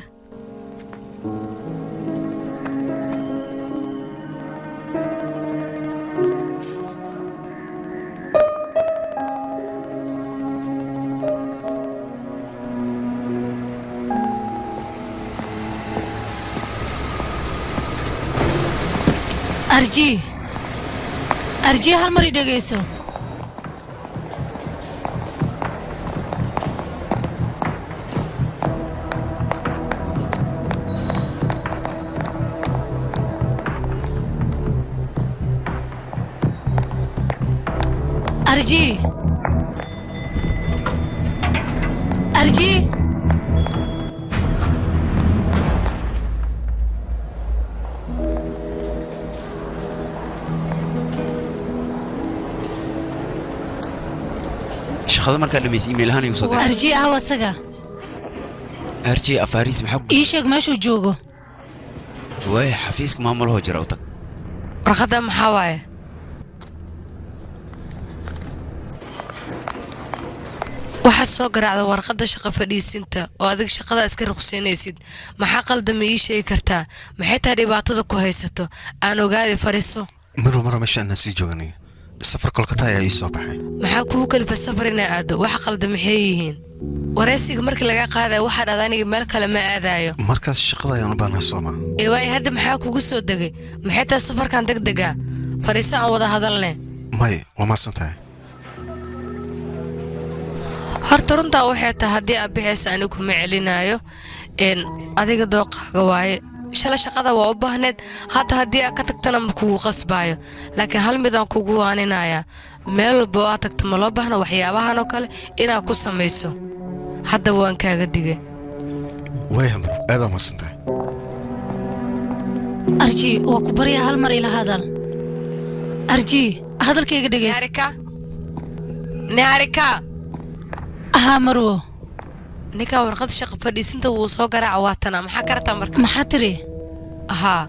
Arji, arji, hal mar i dhegayso. Arji, arji. Shaqada markaa dhamaysa email ahaan igu soo dir. Arji, aaw asaga? Arji afaariis maxaa ku Ii sheeg meeshuu joogo. Waay, xafiiska maamulahoo jira, u tag. Warqadda maxaa waaye? Waxaad soo garaacda warqadda shaqa fadhiisinta oo adiga shaqada iska ruqsaynaysid. Maxaa qaldama ii sheegi kartaa? Maxay tahay dhibaatada ku haysato? Aan ogaaday, fadhiiso. Marwa, mara meesha anaan sii jooganay, safar Kolkata ayaa ii soo baxay. Maxaa kugu kalifa safar inaa aado? Waxa qalda maxay yihiin? Waraysiga markii laga qaadaya waxaa dhahda aniga meel kale ma aadaayo. Markaas shaqada ayaan u baahnahay, sooma? Ee waayo, hadda maxaa kugu soo degay? Maxay tahay safarkan degdega? Fadhiiso, aan wada hadalne. May, waa mahadsan tahay. Horta runtaa waxay tahay, haddii aad bixaysa anigu kuma celinaayo n adiga dooqaaga waaye. Shalay shaqada waa u baahneed, hadda haddii aad ka tagtana ma kugu qasbaayo, laakiin hal midaan kugu waaninayaa: meel walba oo aad tagto ma loo baahna waxyaabahan oo kale inaad ku samayso. Haddaba waan kaaga digay. Waaya Marwa, aad waa mahadsan tahay. Arji, waa ku baryaa, hal mar ila hadal. Arji, hadalkayga dhegays. Niharika, Niharika. Haa Marwo. Ninkan warqad shaqa fadhiisinta wuu soo garaaca, waatana. Maxaa karataa marka? Maxaa tiri? Haa.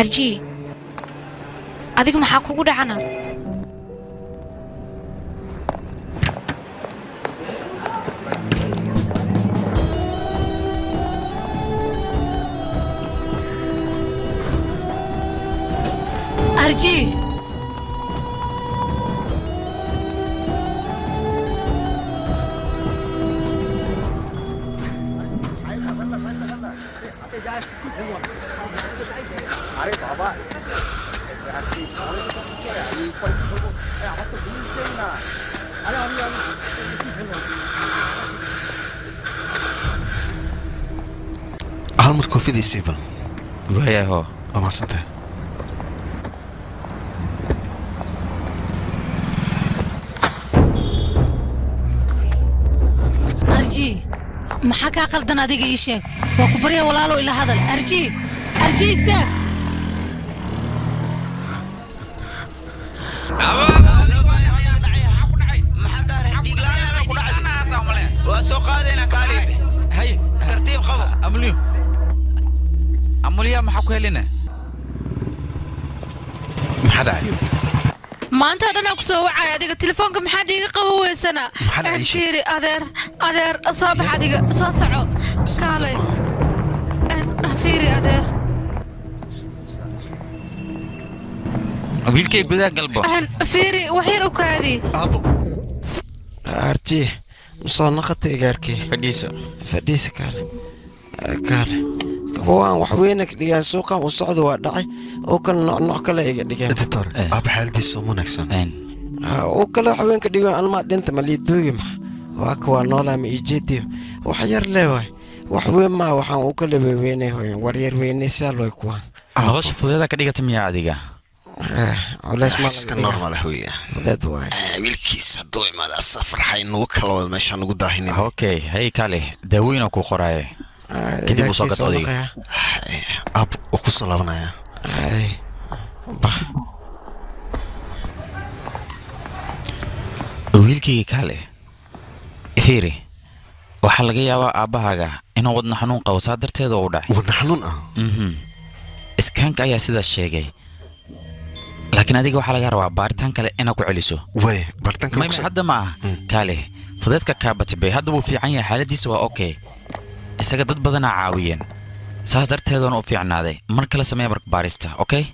Arji, adigu maxaa kugu dhacana? Arji. Hal mar koofidii bal. Waayaho. Waa mahadsantahay. Arji, maxaa kaa qaldan adiga ii sheeg? Waa ku barya walaalow ila hadal. Arji, Arji istaag. Waa soo qaadayna kaali. Hay, tartiib qabo. Amulyo. Amulya maxaa ku helina? Maxaa dhacay? Maanta dhan aan ku soo wacay adiga telefoonka maxaad iiga qaban weysanaa? Maxaa dhacay ii sheeg? Fiiri adeer, adeer soo bax adiga, soo soco. Kaalay. Fiiri adeer. Wiilkay gudaha galbo. Fiiri wax yar u kaadi. Aabo. Arji, soo noqotay igaarkii. Fadhiiso. Fadhiisa kaale. Kaale. Kuwaan wax weyn ka dhigaan suuqan u socdo waa dhacay oo kale nooc nooc kale iga dhigeen. Doctor, aaba xaaladiisa ma wanaagsan. Oo kale wax weyn ka dhigaan anma dhinta ma liiduugi ma. Waa kuwa noolaa ma ii jeediyo. Wax yar leewaay. Wax weyn ma waxaan u kala weynay hooyo. War yar weynaysaa loo kuwaan. Nolosha fudeeda ka dhigata miyaa adiga? Culays ma iska normal ah weeye. Fudeed waay. Wiilkiisa hadduu imaado asaa farxay nagu kala wada meeshaan ugu daahinin. Okay, hey kaale, daawooyin aan kuu qoraaye. Kadib uu soo gato odayga. Aab, wuu ku soo laabanayaa. Wiilkayga kaale, fiiri, waxaa laga yaabaa aabbahaaga inuu wadna xanuun qabo saa darteed oo u dhacay. Wadna xanuun ah? Iskaanka ayaa sidaas sheegay. Laakiin adiga waxaa laga rabaa baaritaan kale inaad ku celiso. Way, baaritaan kale ku hadda ma aha. Kaale, fudeedka kaa batay hadda wuu fiican yahay, xaaladiisa waa okay. Isaga dad badanaa caawiyeen. Saas darteeduna u fiicnaaday. Mar kale samee marka baarista, okay?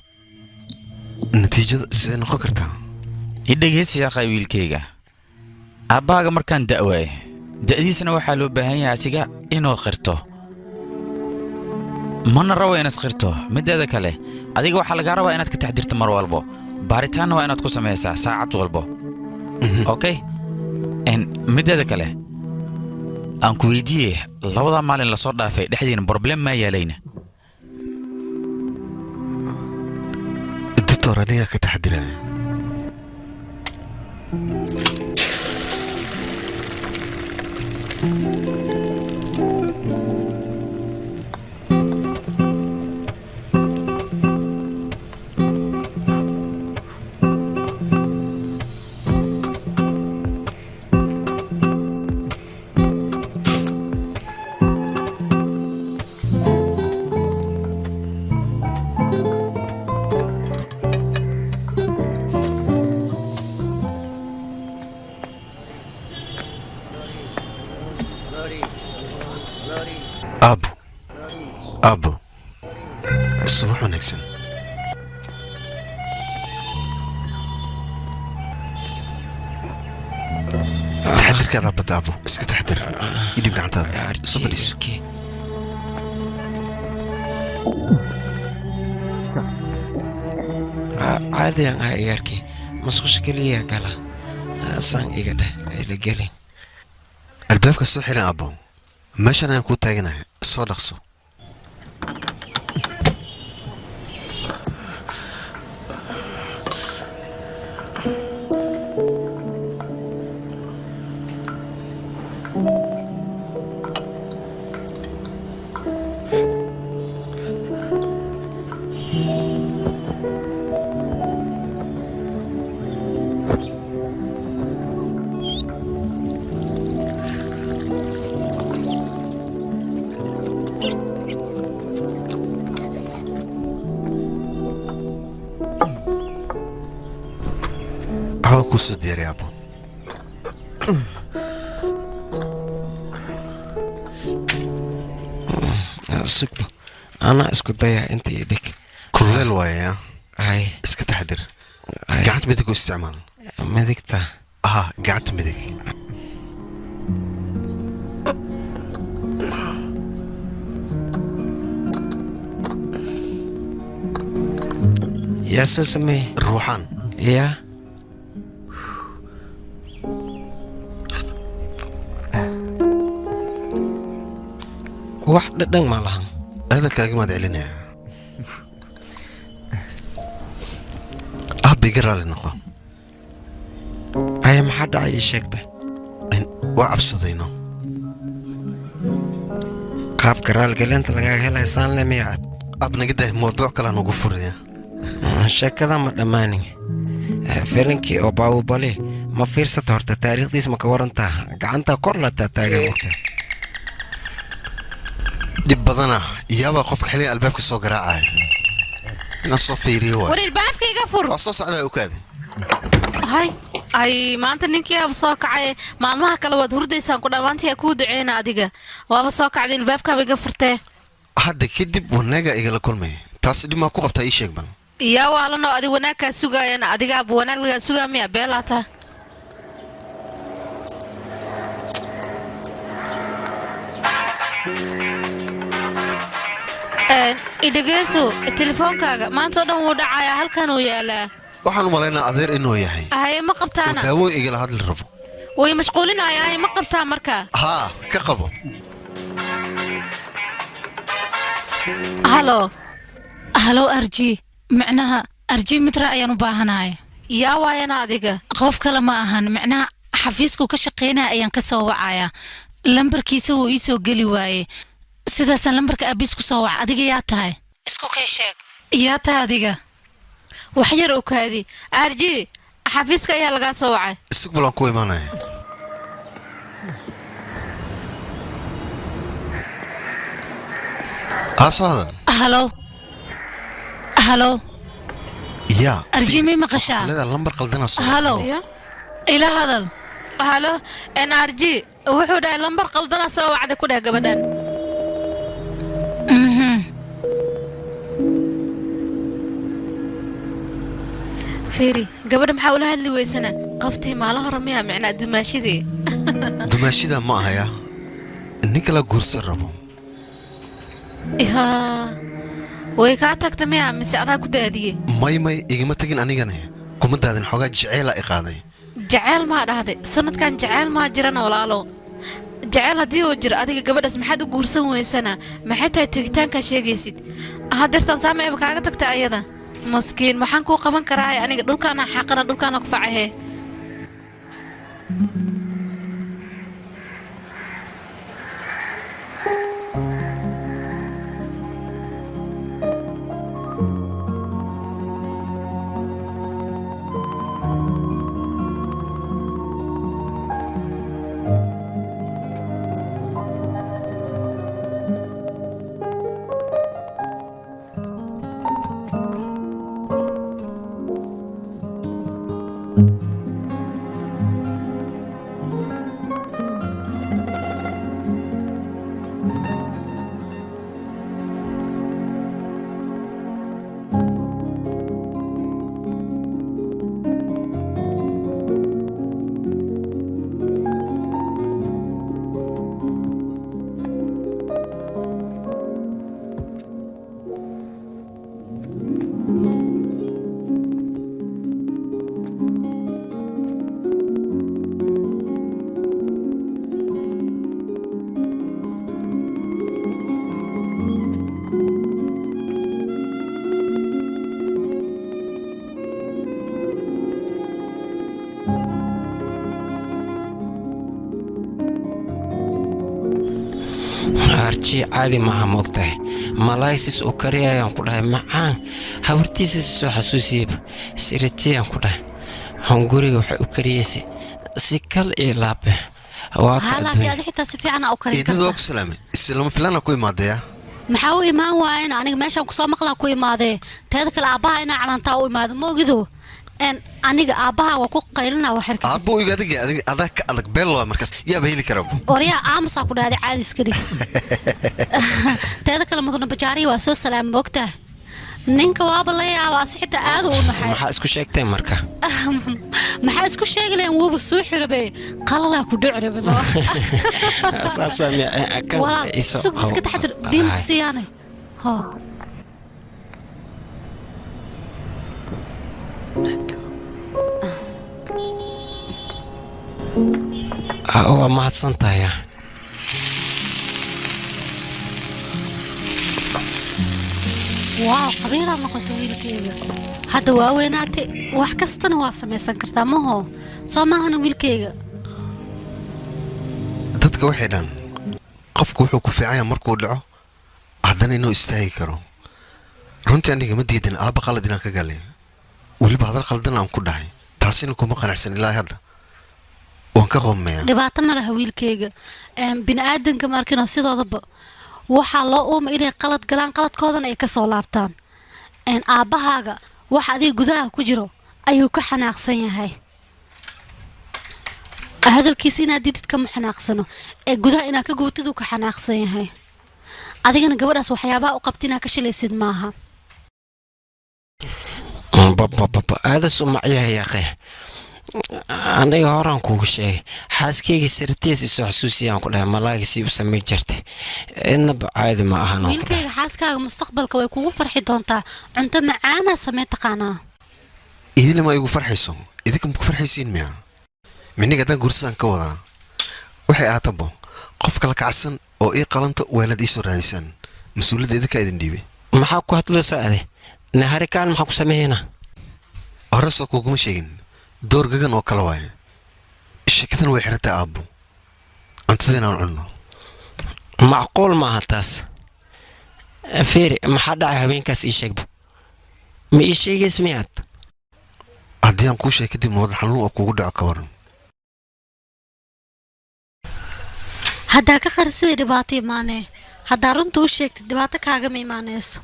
Natiijada sidee noqon kartaa? I dhegeysi yaaqay wiilkayga. Aabbahaaga markaan da'waay, da'diisana waxaa loo baahan yahay asiga inuu qirto. Mana rabo inaad qirto. Mideeda kale, adiga waxaa lagaa rabaa inaad ka taxdirto mar walbo. Baaritaanna waa inaad ku sameysaa saacad walbo. Okay? Mideeda kale, aan ku weydiiyey labada maalin la soo dhaafay dhexdiina problem ma yeelayna? Doctor, aniga ka taxdiraya. Aabo, aabo, subax wanaagsan. Taxadirkaada badda aabo, iska taxadir. Ii dhiib gacantaada, soo fadhiiso. Caadi aan ahay igaarkii. Musqusha kaliya gala. Saan iga dheh, ila gelin. Albaabka soo xiran aabo. Meeshaan ayaan kuu taaganahay, soo dhaqso. Waxaan kuu soo diyaariyay aabo. Sugbo, anaa isku dayaa inta ii dhig. Kuleel waaye. Hay. Iska taxadir. Gacanta midig u isticmaal. Midigta? Aha, gacanta midig. Yaa soo sameeyey? Ruuxaan. Yaa. Wax dhadhan ma lahan. Aadan kaaga mahad celinaya. Aabba iga raali noqo. Aya maxaa dhacay ii sheegba? Waa cabsadayno. Qaabka raalgelinta lagaaga helaya saan le miya cad? Ab naga daah mawduuc kale aan ugu furaya. Sheekada ma dhammaanin. Filinkii oo Baahubali ma fiirsata horta taariikhdiis ma ka warantaa? Gacanta kor la taataagan marka. Dhib badana yaabaa qofka xilliga albaabka soo garaacaya. Inaan soo fiiriyo waay. War ilbaabka iga fur. Waa soo socdaa ukaadi. Hay ay maanta ninkii aaba soo kacay, maalmaha kale waad hurdaysaan ku dhammaantii kuu duceyna adiga. Waaba soo kacday ilbaabkaaba iga furtee. Hadda kadib wanaaga igala kulmay. Taas dhib maa ku qabtaa ii sheeg bal. Yaa waalanoo adi wanaagkaa sugaayana adigaaba wanaag lagaa sugaa miya beelaata. Idhegeyso telefoonkaaga maanta oo dhan wuu dhacayaa halkan uu yaalaa. Waxaan u malaynaa adeer inuu yahay. Haye ma qabtaana? Daawo igala hadli rabo. Way mashquulinaya, haye ma qabtaa markaa? Haa, ka qabo. Halo. Halo Arji, macnaha Arji mitra ayaan u baahanahay. Yaa waayana adiga? Qof kale ma ahan, macnaha xafiisku ka shaqeynaya ayaan ka soo wacayaa. Lambarkiisa wuu ii soo geli waayey. Sidaasaan lambarka aabiis ku soo waca. Adiga yaa tahay? Isku kay sheeg. Yaa tahay adiga? Wax yar u kaadi. Arji, xafiiska ayaa lagaa soo wacay. Isug balan ku imaanaya. Haa soo hadal. Halo. Halo. Yaa. Arji may maqashaa? Leedaa lambar qaldana soo. Halo. Ila hadal. Halo, NRG wuxuu dhahay lambar qaldana soo wacday ku dheh gabadhan. Fiiri, gabadha maxaa ula hadli weysana? Qoftii maala hore miyaa micnaa dumaashidii? Dumaashida ma ahaya. Ninka la guursan rabo. Yaa, way kaa tagta miyaa mise adaa ku daadiyey? May igama tagin anigana. Kuma daadin xoogaa jaceyla i qaaday. Jaceyl maa dhahday, sanadkan jaceyl maa jirana walaalo. Jaceyl haddii uu jiro adiga gabadhaas maxaad u guursan weysana? Maxay tahay tegitaankaa sheegaysid? Hadeertaan saama eeba kaaga tagta ayada. Maskiin, maxaan kuu qaban karaa aniga dhulkaana xaqana dhulkaana ku facahe. Arji caadi maaha moogtahay. Malaysis uu kariyayaan ku dhahay macaan. Habartiisa si soo xasuusiyeyba. Siritiyaan ku dhahay. Hunguriga waxay u kariyeysay si kal iyo laabe. Waa ka laakiin adiga xitaa si fiican u karin Eedada waa ku salaamay. Islama filana ku imaadaya. Maxaa u imaan waayeen aniga meeshaan kusoo maqlaa ku imaadee. Teeda kale aabbaha inaa calantaa u imaado moogido. Aniga aabbaha waa ku qaylinaa wax xirka. Aabbo iga adiga adiga adaa ka adag beel waa markaas yaaba heli karaa. Oryaa aamusaa ku dhahday caadi iska dhig. Teeda kale mudana bajaariya waa soo salaam moogtaa. Ninka waaba la yaabaa si xitaa aad u naxay. Maxaa isku sheegtay marka? Maxaa isku sheegi lahayn wuuba soo xirabay qalalaa ku dhici rabay. Saasaa miya kan iso. Sug iska taxadir biin ku siiyaanay. Ha. Waa mahadsan tahay. Waaw, qabiilaa noqotay wiilkayga. Hadda waa weynaatay, wax kastana waa samaysan kartaa maho. Soo maahana wiilkayga. Dadka waxay dhan qofku wuxuu ku fiican yahay markuu dhaco haddana inuu istaagi karo. Runtii aniga ma diidan aabba qalad inaan ka galay, weliba hadal qaldan aan ku dhahay, taasina kuma qanacsan ilaa hadda waan ka qoomaya. Dhibaato ma laha wiilkayga. Bini'aadanka ma arkino sidoodaba waxaa loo uuma inay qalad galaan, qaladkoodana ay ka soo laabtaan. Aabbahaaga wax adiga gudaha ku jiro ayuu ka xanaaqsan yahay. Hadalkiisa inaad didid kama xanaaqsano, ee gudaha inaad ka guutid uu ka xanaaqsan yahay. Adigana gabadhaas waxyaabaha u qabta inaad ka shilaysid maaha. Babababa aadas u macyahay yaaqe. Aniga horaan kuugu sheegay xaaskeyga sirtiis isoo xasuusiyaan ku dhahay malaaga sii u samayn jirtay, inaba caadi ma ahan. Wiilkayga, xaaskaaga mustaqbalka way kugu farxi doontaa. Cunto macaanaa samee taqaanaa. Idinle ma igu farxayso? Idinka ma ku farxaysiin miya? Miniga haddaan guursadaan ka wadaa waxay ahaatabo qof kala kacsan oo ii qalanto waa inaad iisoo raadisaan. Mas-uuliyadda idinkaa idin dhiibay. Maxaa ku hadlaysaa ade? Naharikaan maxaa ku sameeynaa? Hore soo kuuguma sheegin door gagan oo kale waaye. Sheekadan way xirantahay aabbo, cuntada inaan cunno macquul maaha taas. Fiiri, maxaa dhacay habeenkaas? Ii sheegba, ma ii sheegays miyaad? Haddii aan kuu sheeg kadib wadna xanuun oo kugu dhaco ka waran? Haddaa ka qarisidii dhibaato imaanee, haddaa runta u sheegtid dhibaato kaagama imaanayso.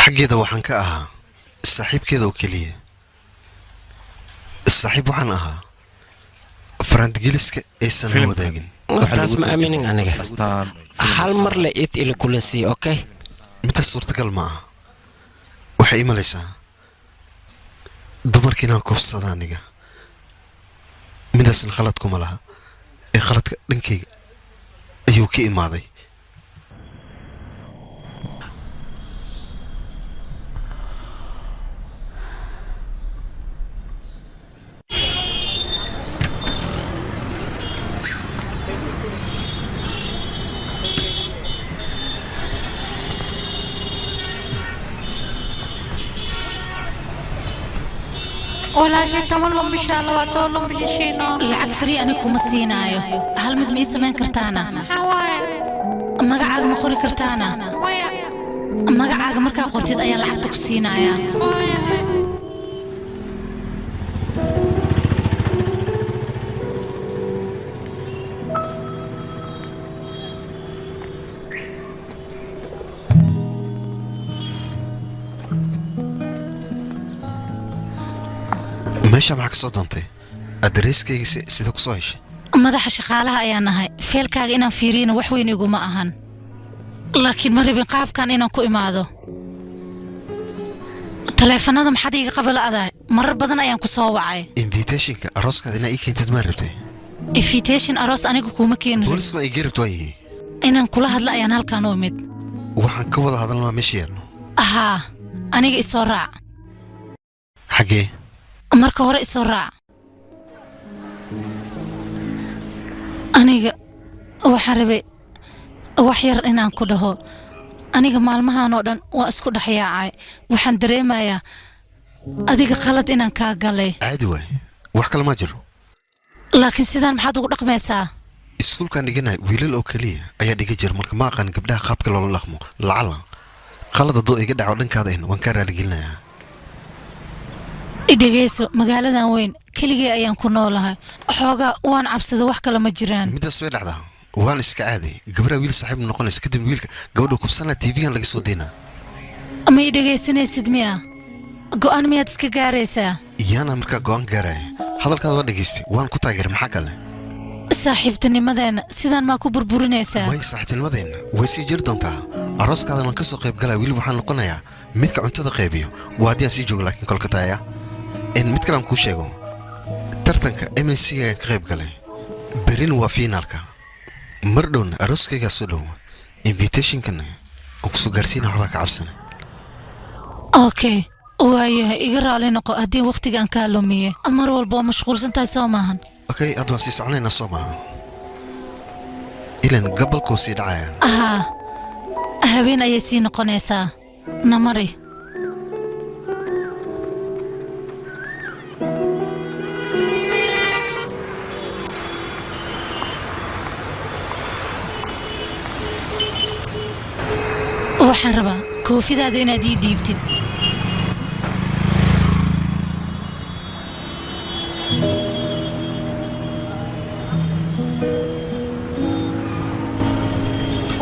Xaggeeda waxaan ka ahaa saaxiibkeeda oo keliya. Saaxiib waxaan ahaa faraandigeliska aysan la wadaagin. Taas ma aaminin aniga. Hal mar le id ila kulansiiye, okay? Midtaas suurtagal ma aha. Waxay ii malaysaa dumarka inaan kufsada aniga. Midaasna khalad kuma laha, ee khaladka dhankayga ayuu ka imaaday. Walaashay, 10 lumbishaa, 20 lumbishiino. Lacag free aniga kuma siinaayo. Hal mid ma ii samayn kartaana? Maxaa waaye? Magacaaga ma qori kartaana? Maya. Magacaaga markaa qortid ayaa lacagta ku siinayaa. Waayahay. Meesha maxaa ka soo doontay? Adareyskayga sida ku soo heshay? Madaxa shaqaalaha ayaan nahay. Feelkaaga inaan fiiriyana wax weyn iguma ahan, laakiin ma rabin qaabkan inaan ku imaado. Taleefanada maxaad iiga qabala'dahay? Marar badan ayaan ku soo wacay. Invitationka arooskaada inaa ii keentid maa rabtay? Invitation aroos aniga kuuma keeni rabin. Boolis ma iga rabto waayihi? Inaan kula hadla ayaan halkaan u imid. Waxaan ka wada hadalnaa meesha yaallo. Haa, aniga isoo raac. Xaggee? Marka hore isoo raac. Aniga waxaan rabay wax yar inaan ku dhaho. Aniga maalmahan oo dhan waa isku dhex yaacay. Waxaan dareemayaa adiga qalad inaan kaa galay. Caadi waay, wax kale ma jiro. Laakiin sidaan maxaad ugu dhaqmaysaa? Iskuulkaan dhiganahay wiilal oo keliya ayaa dhiga jira, marka ma aqaan gabdhaha qaabka loola dhaqmo. Lacala qalad hadduu iga dhaco dhankaada ahna waan kaa raaligelinayaa. Idhegeyso, magaaladan weyn keligee ayaan ku noolahay. Xoogaa waan cabsada, wax kale ma jiraan. Midaas way dhacdaa, waan iska caadi. Gabadha wiil saaxiib noqonaysa, kadib wiilka gabadha kufsanaa, TV-gan laga soo daynaa. Ma i dhegaysanaysid miya? Go'aan miyaad iska gaaraysaa? Iyaana markaa go'aan gaaraya. Hadalkaada waa dhegaystay, waan ku taageeray. Maxaa kale? Saaxiibtinimadeenna sidaan maa ku burburinaysaa? May, saaxiibtinimadeenna way sii jiri doontaa. Arooskaada waan ka soo qayb galaya, weli waxaan noqonayaa midka cuntada qaybiyo, waa haddii aan sii joogo. Laakiin kolkataaya in mid kale aan kuu sheego, tartanka MNC ayaan ka qayb galay, berina waa fiinaalka. Mar dhowna arooskaygaa soo dhow, invitationkana aan kusoo gaarsiina. Waxbaa ka cabsana. Okay, waayahay, iga raali noqo haddii wakhtigaan kaa lumiye. Mar walba waa mashquulsan tahay, soo maahan? Okay, hadda waan sii soconaynaa soo maaha? Ilan gabalkuu sii dhacaya. Haa. Habeen ayay sii noqonaysaa. Namari. Waxaan rabaa koofidaada inaad ii dhiibtid.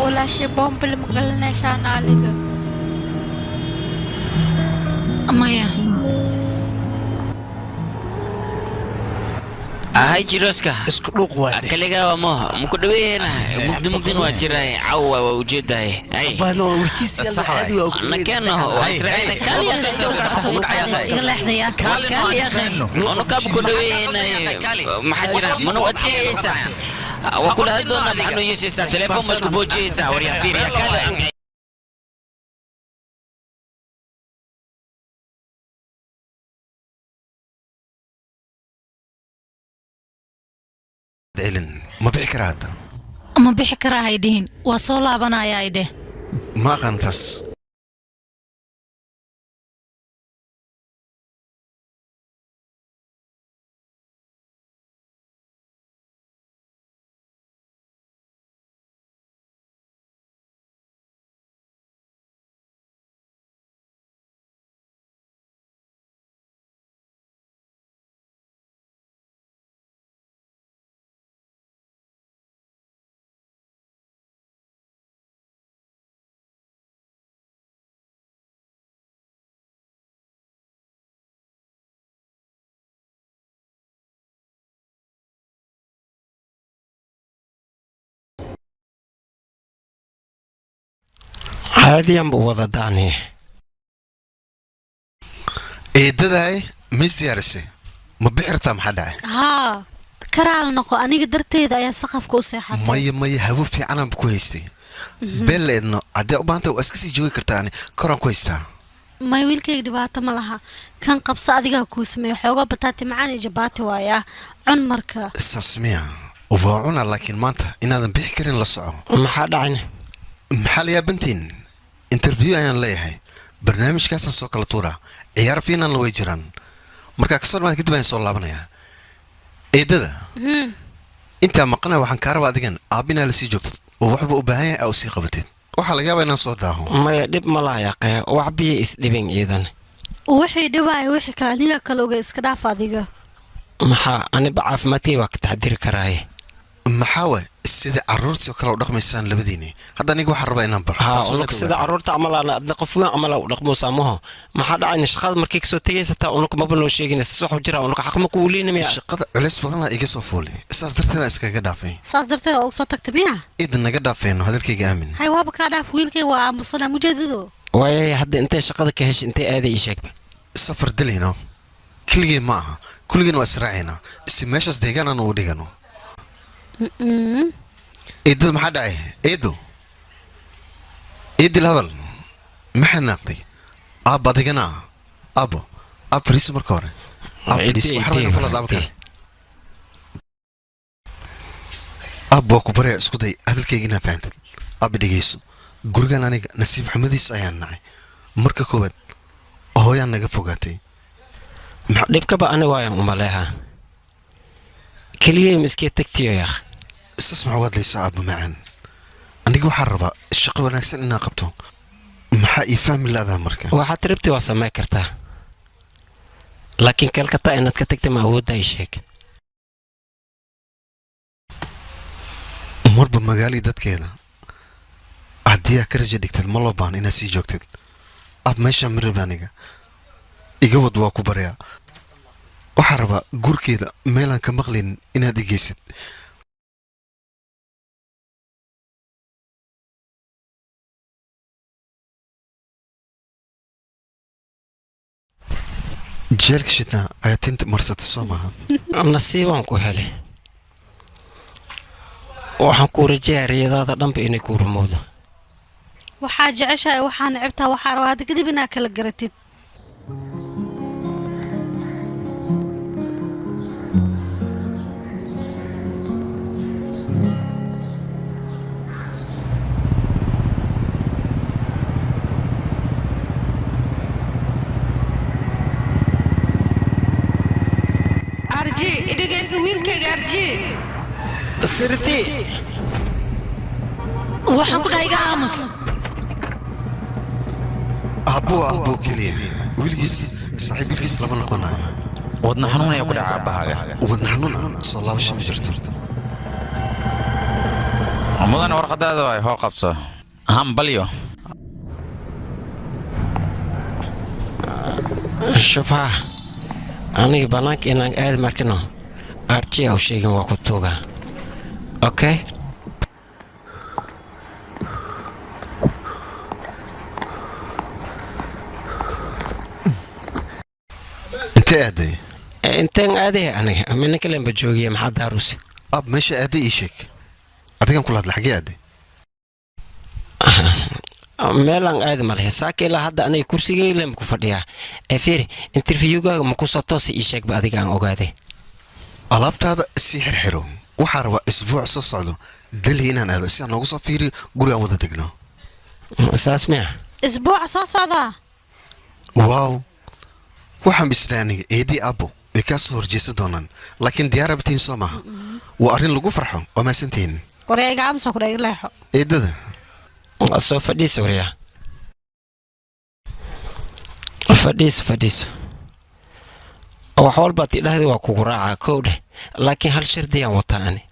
Walaashay boombale ma galinaysaan aliga? Maya. Ahay jiroska isku dhuuq waa kaligaa waa mooha muku dhaweena mugdi mugdin waa jiray caawa waa ujeedahay ay nakeeno waa israacayna kaali iga leexdaya onu kaaba ku dhaweena maxaa jira manu adkeeyeysaa waa kula hadli doonaa maxaa noo yeeshaysaa telefoon ma isku boojiyeysaa waryaa fiiriya kaali. Celin, ma bixi karaa hadda? Ma bixi karaa hay dhihin, waa soo laabanaya ay dheh. Ma aqaan taas. Caadiyan buu wada daani. Eedadaay ma isdiyaarisay? Ma bixi rabtaa? Maxaa dhacay? Haa, karaal noqo, aniga darteeda ayaa saqafka u seexatay. Maya maya, hawo fiicanaan ku haystay. Been la eedno, haddii u baahantay waa iska sii joogi kartaa, ani koraan ku haystaa. May wiilkayga, dhibaato ma laha. Kan qabso, adigaa kuu sameeyo xoogaa bataati macaan iyo jabaati waayaa, cun marka. Saas miya? Waa cuna, laakiin maanta inaadan bixi karin la soco. Maxaa dhacayna? Maxaa la yaabantiin? Interview ayaan leeyahay, barnaamijkaasaan soo kala tuuraa, ciyaar fiinanna way jiraan. Markaa kasoo dhamaad kadib ayaan soo laabanayaa. Eedada, intaa maqana waxaan kaa rabaa adigan aabba inaa lasii joogto oo waxba u baahan yahay aa usii qabateed. Waxaa laga yaabaa inaan soo daaho. Maya, dhib ma laha yaqee, wax biya isdhibin iidan. Wixii dhibaaya wixii kale aniga kale oga, iska dhaaf adiga. Maxaa aniba caafimaadkay waa ka taxdiri karaaye. Maxaa waay sida carruurtii oo kale u dhaqmaysaan labadiini? Hadda aniga waxaan rabaa inaan baxo. Haa, taas waa unug inaad sida ogaataa. Carruurta camal aan adna qof weyn camal u dhaqmoosaa maho. Maxaa dhacayna shaqada markay kasoo tegaysataa unug maba noo sheegin sas wax jira, unug xaq ma kugu leynamaya. Shaqada culays badanaa iga soo foolay, saas darteed aan iskaga dhaafay. Saas darteed oo soo tagta miya? Idan naga dhaafayno hadalkayga, aamin. Hay, waaba kaa dhaaf wiilkay, waa aamusanaa mujeedado. Waayay, hadda intay shaqada ka heshay, intay aaday, ii sheegba. Safar dilayno keligeen ma aha, kulligeen waa israacaynaa si meeshaas deegaan aan ugu dhigano. Eedada, maxaa dhacay? Eedo, eedil, hadal, maxaa naaqday? Aabba, adigana aabbo, aab fariisa marka hore. Aab fariis, waxaan rabaa inaan kula hadlo aabka. Aab, waa ku baraya, isku day hadalkayga inaa fahantid. Aab, dhegeyso, gurigan aniga nasiib xumadiis ayaan nacay. Marka koowaad hooyaan naga fogaatay. Dhibkaba ani waayaan umaleeha keligay miskee tagtiyo yaaq. Saas maxaa uga hadlaysaa, aabba macaan? Aniga waxaan rabaa shaqo wanaagsan inaan qabto. Maxaa ii fahmi la'daa marka? Waxaad rabti waa samey kartaa, laakiin kalkata inaad ka tagta ma awoodda, ii sheeg. Marba magaalii dadkeeda haddii aa ka raja dhigtid, ma loo baahno inaad sii joogtid. Ab, meeshaan ma rabi aniga, iga wad, waa ku baryaa. Waxaan rabaa gurkeeda meelaan ka maqlaynin inaad i geysid. Jeelka shidnaa ayaa tinta marsatay, soo maaha? Nasiibaan ku helay. Waxaan kuu rajayaa riyadaada dhanba inay kuu rumowdo. Waxaa jeceshahay, waxaa necebtaa, waxaa rabaa hadda kadib inaa kala garatid. dhegayso wiilkayga Arjii. Sirti. Waxaan ku dhahay iga aamus. Aabbo aabbo keliya, wiilgiis saaxiib wiilkiis lama noqonayo. Wadna xanuun ayaa ku dhaca aabbahaaga. Wadna xanuun ah soo laabasho ma jirto. Mudan, warqadaada waay, hoo qabso, hambalyo. Shubha, aniga bannaanka inaan aadi markino Arji au sheegin, waa ku tuugaa, okay? Intee aaday? Inteen aaday aniga? Mina kalenba joogiya, maxaa daaruuse? Ab, meesha aaday ii sheeg, adigan kula hadla, xagee aaday? Meelaan aadi ma lehe. Saaka ilaa hadda aniga kursigeylen ku fadhiyaa. Ee fiiri, interviewgaaga ma kusoo toosa? Ii sheegba adiga, aan ogaaday. Alaabtaada sii xirxiro, waxaa rabaa isbuuc soo socdo Delhi inaan aado si aan noogu soo fiiriyo guri aan wada degno. Saas miya? Isbuuca soo socdaa? Waaw, waxaan bislay aniga eedii abbo way kaa soo horjeesa doonaan, laakiin diyaar abtiin soo maaha? Waa arrin lagu farxo, waa mahadsantihiin. Waryaa, iga aamusa ku dhahay, iga leexo. Eedada. Soo fadhiisa waryaa, fadhiiso, fadhiiso. Wax walbaad idhahdi waa kugu raacaa, kow dheh, laakiin hal shardiyaan wataa ani.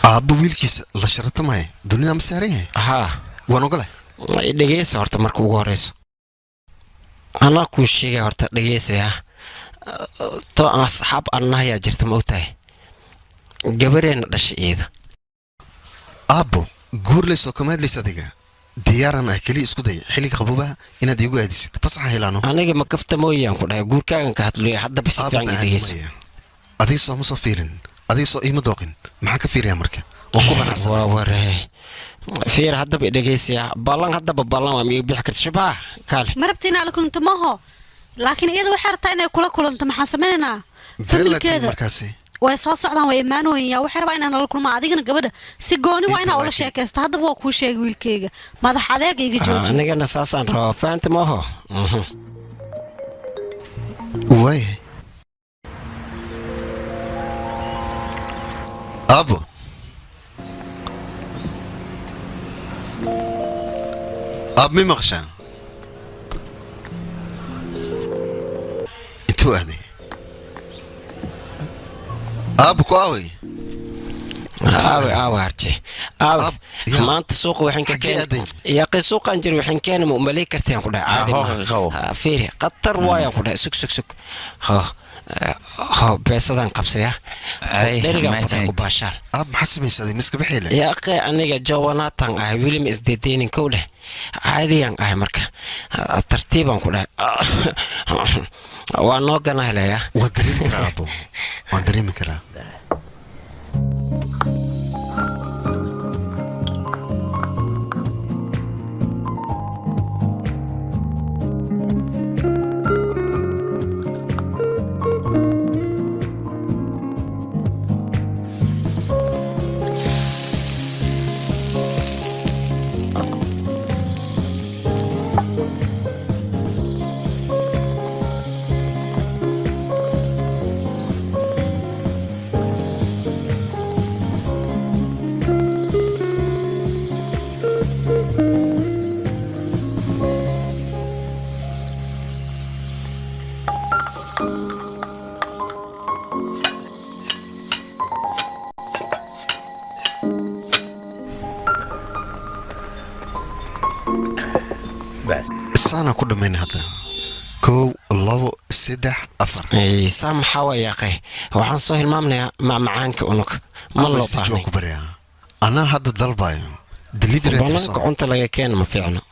Aabbo wiilkiisa la sharatamaya dunida ma saaran yahay? Haa. Waan ogolay. Dhegeysa horta, marka ugu horeyso anaa kuu sheegay, horta dhegeysaya. To asxaab annahayaa jirta, ma ogtahay? Gabareenna dhashay iyada. Aabbo, guurlaysoo kama hadlaysa adiga, diyaaraan ah. Keliya isku day xilliga qaboobaha inaad iigu aadisid, fasaxa helaano. Aniga ma kafta mooyaan ku dhahay, guurkaagan ka hadlooya haddaba, si fiican i dhegeyso. Adiga soo ma soo fiirin, adiga soo iima dooqin, maxaan ka fiiriyaa marka? Waan ku qanacsan. Waa waree, fiir, haddaba i dhegeysaya, ballan haddaba, ballan waa miiga bixi karta? Shubha, kaale. Ma rabti inaad la kulanto maho, laakiin iyada waxay rabtaa inay kula kulanto. Maxaan sameynaynaa? Familkeeda markaasi way soo socdaan, way imaanooyin. Yaa waxay rabaa inaan nala kulmaan. Adigana gabadha si gooni waa inaa ula sheekaysta. Haddaba waa kuu sheegay wiilkayga, madax adeega iga jooji. Anigana saasaan rabaa, fahanta maaho? Waay aabbo, aab, mi maqashaa? Intuu aaday aabbo? Ku aaway? Aawe, aawe Arje, aawe? Maanta suuqa waxaan ka keenay yaaqi, suuqaan jir waxaan keenay, ma umalay karteen ku dhahay? Caadi maaha, fiiri, khatar waayaan ku dhahay. Sug, sug, sug, ho ho, beesadaan qabsaya, dherigaan ku dhahay, ku baashaal. Aab, maxaa samaysaday? Miska bixiile. Yaaqe, aniga jowanatan ahay, weli ma isdedeynin, kow dheh, caadiyaan ahay marka, tartiibaan ku dhahay, waa noo gana helaya. Waan dareemi karaa aabbo, waan dareemi karaa. Saanaa ku dhammayna hadda, 1, 2, 3, 4. Saa maxaa waa yaaqay? Waxaan soo hilmaamnayaa macmacaanka unug ma loo baahnay. Ku baryaa, anaa hadda dalbayo delivery. Banaanka cunta laga keena ma fiicno.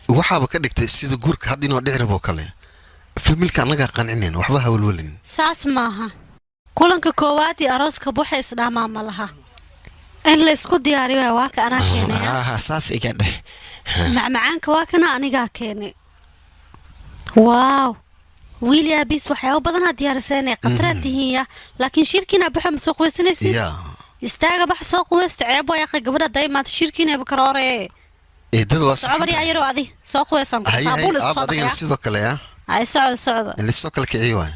Waxaaba ka dhigtay sida guurka hadda inoo dhici rabo kale. Familka annagaa qancinayn, waxba hawalwalin. Saas maaha, kulanka koowaad iyo arooska waxay isdhaamaa ma laha, in la isku diyaariyo. Waa ka anaa keenaya. Ah, saas iga dheh. Macmacaanka waa kana, anigaa keenay. Waaw, wiil aabiis waxyaabo badanaa diyaariseenay, khataraad tihiin ya, laakiin shirkiina baxa, ma soo quweysanaysid? Istaaga, baxa, soo quweysta. Ceeb waa yaqa, gabadha daymaad shirkiinaba karoore. Eedada waa. Socobari ayaro, adi soo quweysan. Hay hay. Saabuun aab isku soo adigana dhaqaya. Sidoo kale ya. Ay, socda, socda. Lisoo kale kiciyo waay.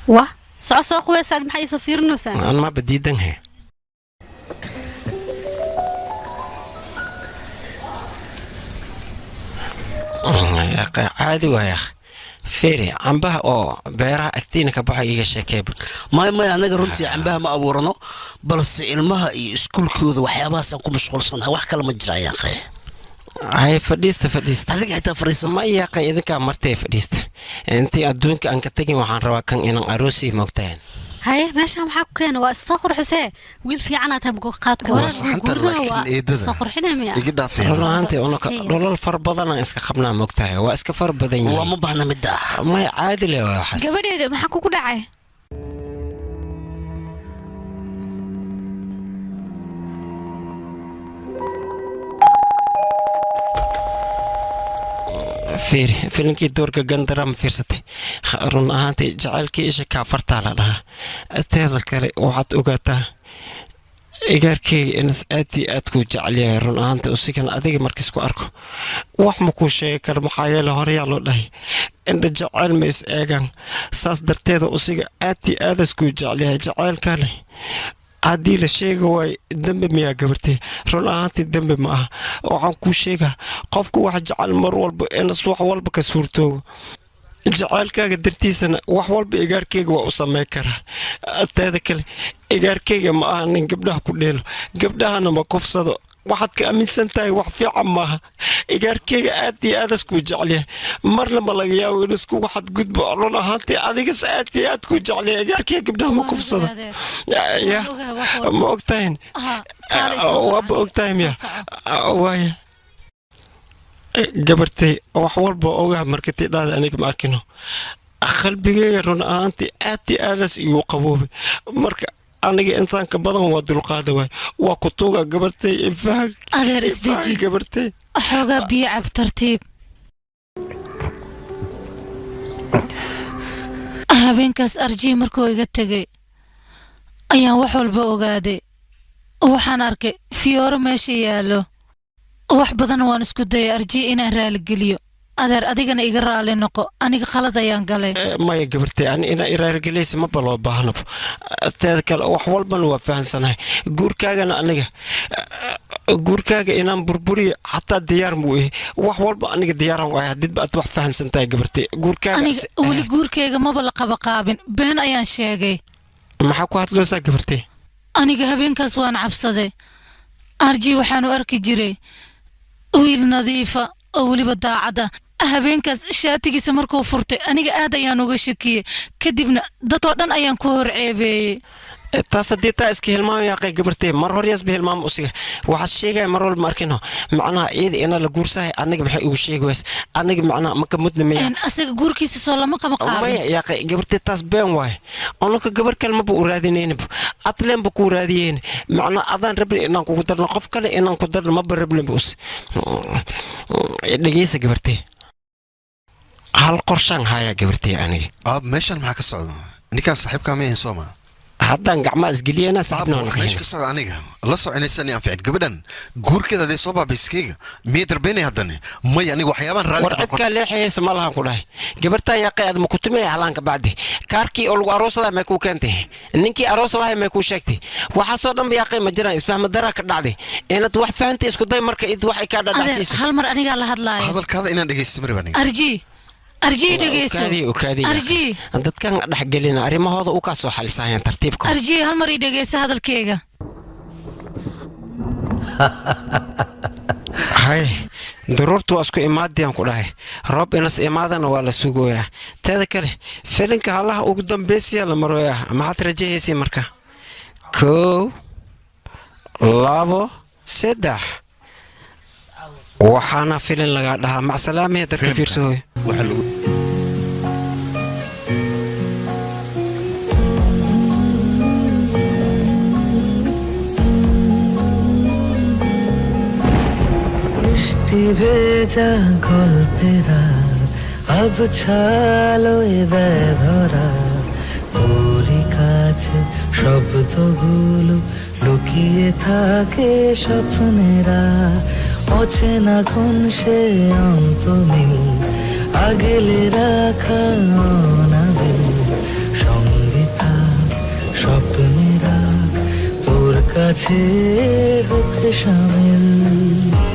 Wah, soco soo qubaysaad, maxaa iisoo fiirinaysaa? Aan maba diidan he. Caadi waay akh, fiiri cambaha oo beeraha agtiina ka baxo, iiga sheekeeba. Maya maya, anaga runtii cambaha ma abuurano, balse ilmaha iyo iskuulkooda waxyaabahaasaan ku mashquulsanahay, wax kale ma jira ayaan qee. Hay, fadhiista, fadhiista. Adiga xitaa fadhiisa. Ma yaaqay, idinkaa martay, fadhiista. Intii adduunka aan ka tegin waxaan rabaa kan inaan aroosi moogtahan. Haye, meeshaan maxaa ku keena? Waa isoo qurxisee, wiil fiicanaad tahay, qaadka Waa saxanta, laakiin eedada soo qurxinaya miya? Iga dhaafeen. Run ahaantii unaka dholol fara badanaan iska qabnaa, moogtahay, waa iska fara badan yihiin. Waa ma baahna midda. Maya, caadi le waa waxaas. Gabadheeda, maxaa kugu dhacay? Fiiri filinkii doorka gandara ma fiirsatay? Run ahaantii jacaylkii isha kaafartaa la dhahaa. Teeda kale, waxaad ogaataa igaarkeyga inas aad iyo aad kuu jecel yahay. Run ahaantii usigan adiga markiis ku arko wax ma kuu sheegi karo, maxaa yeele horeyaa loo dhahay indha jacayl ma is eegaan. Saas darteeda usiga aad iyo aadas kuu jecel yahay. Jacaylkane haddii la sheegi waayo dembi miyaa, gabartay? Run ahaantii dembi ma aha. Waxaan kuu sheegaa, qofku wax jecel mar walba inas wax walba ka suurtoogo. Jacaylkaaga dartiisana wax walba igaarkeyga waa u samey karaa. Teeda kale, igaarkeyga ma aha nin gabdhaha ku dheelo, gabdhahana ma kufsado. Waxaad ka aaminsan tahay wax fiican maaha. Igaarkeyga aad iyo aadas kuu jecelyahay, marna ma laga yaabo in iskugu xadgudbo. Run ahaantii adigas aad iyo aad kuu jecelyahay. Igaarkeyga gabdhaha ma kufsado ya, ma ogtahin? Waaba ogtahay miya? Waaya gabartay, wax walba ogaha markatii dhahda aniga ma arkino, qalbigeyga run ahaantii aad iyo aadaas igu qaboobay. Marka aniga intaan ka badan waa dulqaada waay, waa ku tuuga gabartay, ifaham. Adeer, isdeji. Gabartay. Xoogaa biyo cab, tartiib. Habeenkaas Arjii markuu iga tegay ayaan wax walba ogaaday. Waxaan arkay fiyooro meesha yaallo. Wax badan waan isku dayay Arjii inaan raaligeliyo. Adeer, adigana iga raali noqo, aniga khalad ayaan galay. Maya gabartay, ani inaa iraarigeleysa maba loo baahnabo. Teeda kale, wax walbana waa fahansanahay. Guurkaagana aniga guurkaaga inaan burburiyo xataa diyaar muu ihi. Wax walba aniga diyaaran waay haddiidba aad wax fahansan tahay, gabartay, guurkaaga. Aniga weli guurkayga maba la qaba qaabin, been ayaan sheegay. Maxaa ku hadloosaa, gabartay? Aniga habeenkaas waan cabsaday. Arji waxaanu arki jiray wiil nadiifa oo weliba daacada. Habeenkaas shaatigiisa markuu furtay aniga aad ayaan uga shakiyey, kadibna dadoo dhan ayaan ku hor ceebeeyey. Taas haddii taa iska hilmaamaya qay, gabartay, mar horyaasba hilmaama usiga. Waxaad sheegaya mar walba ma arkino macnaha iyada inaa la guursahay. Aniga maxay igu sheegi ways? Aniga macnaha maka mudna miya? Asaga guurkiisa soo lama qaba qaabin. Maya yaaqay gabartay, taas been waaye. Onuka gabar kale maba u raadinaynaba, atleen ba kuu raadiyeyn. Macnaha adaan rabin inaan kugu darno, qof kale inaan ku darno maba rablinba. Us dhegeysa gabartay, hal qorshaan hayaa gabartay aniga. Aab, meeshan maxaa ka socda? Ninkaan saaxiibkaa ma ahayn sooma? Haddaan gacmaha isgeliyana saaxiibna. Aab, meesha ka socda aniga la soconaysan anficin. Gabadhan guurkeeda hadday soo baabayskeyga miyay darbeynay haddane? Maya, aniga waxyaabaan raalli war cidkaa leexayaysa ma lahan ku dhahay. Gabartan yaaqay, aad ma ku tumaya halaanka bacdi kaarkii oo lagu aroos lahay may kuu keentay? Ninkii aroos lahay may kuu sheegtay? Waxaasoo dhan ba yaaqay ma jiraan. Isfahma daraa ka dhacday. Inaad wax fahantay isku day, marka id wax ay kaa adeer dhadhacsiiso. Hal mar anigaa la hadlaayo. Hadalkaada inaan dhegeysto marib aniga. Arji, Arji, dhegeyso. Okaadi. Arji. Dadkan dhexgelina arrimahooda u kaa soo xalisahayaan tartiibka. Arji, hal mar ii dhegeyso hadalkeyga. Hay, daruurtu waa isku imaadiyaan ku dhahay. Roob inas imaadana waa la sugoyaa. Teeda kale, filinka halaha ugu dambeysiya la marooyaa. Maxaad rajahaysay marka? 1, 2, 3, waxaana filin lagaa dhahaa macsalaamaya dadka fiirsahooy. বৃষ্টি ভেজা গল্পেরা আবছালোয় দেয় ধরা, তোরই কাছে শব্দগুলো লুকিয়ে থাকে স্বপ্নেরা। অচেনা কোন সে অন্তমিল আগলে রাখা অনাবিল সঙ্গে। কাছে হোক শামিল।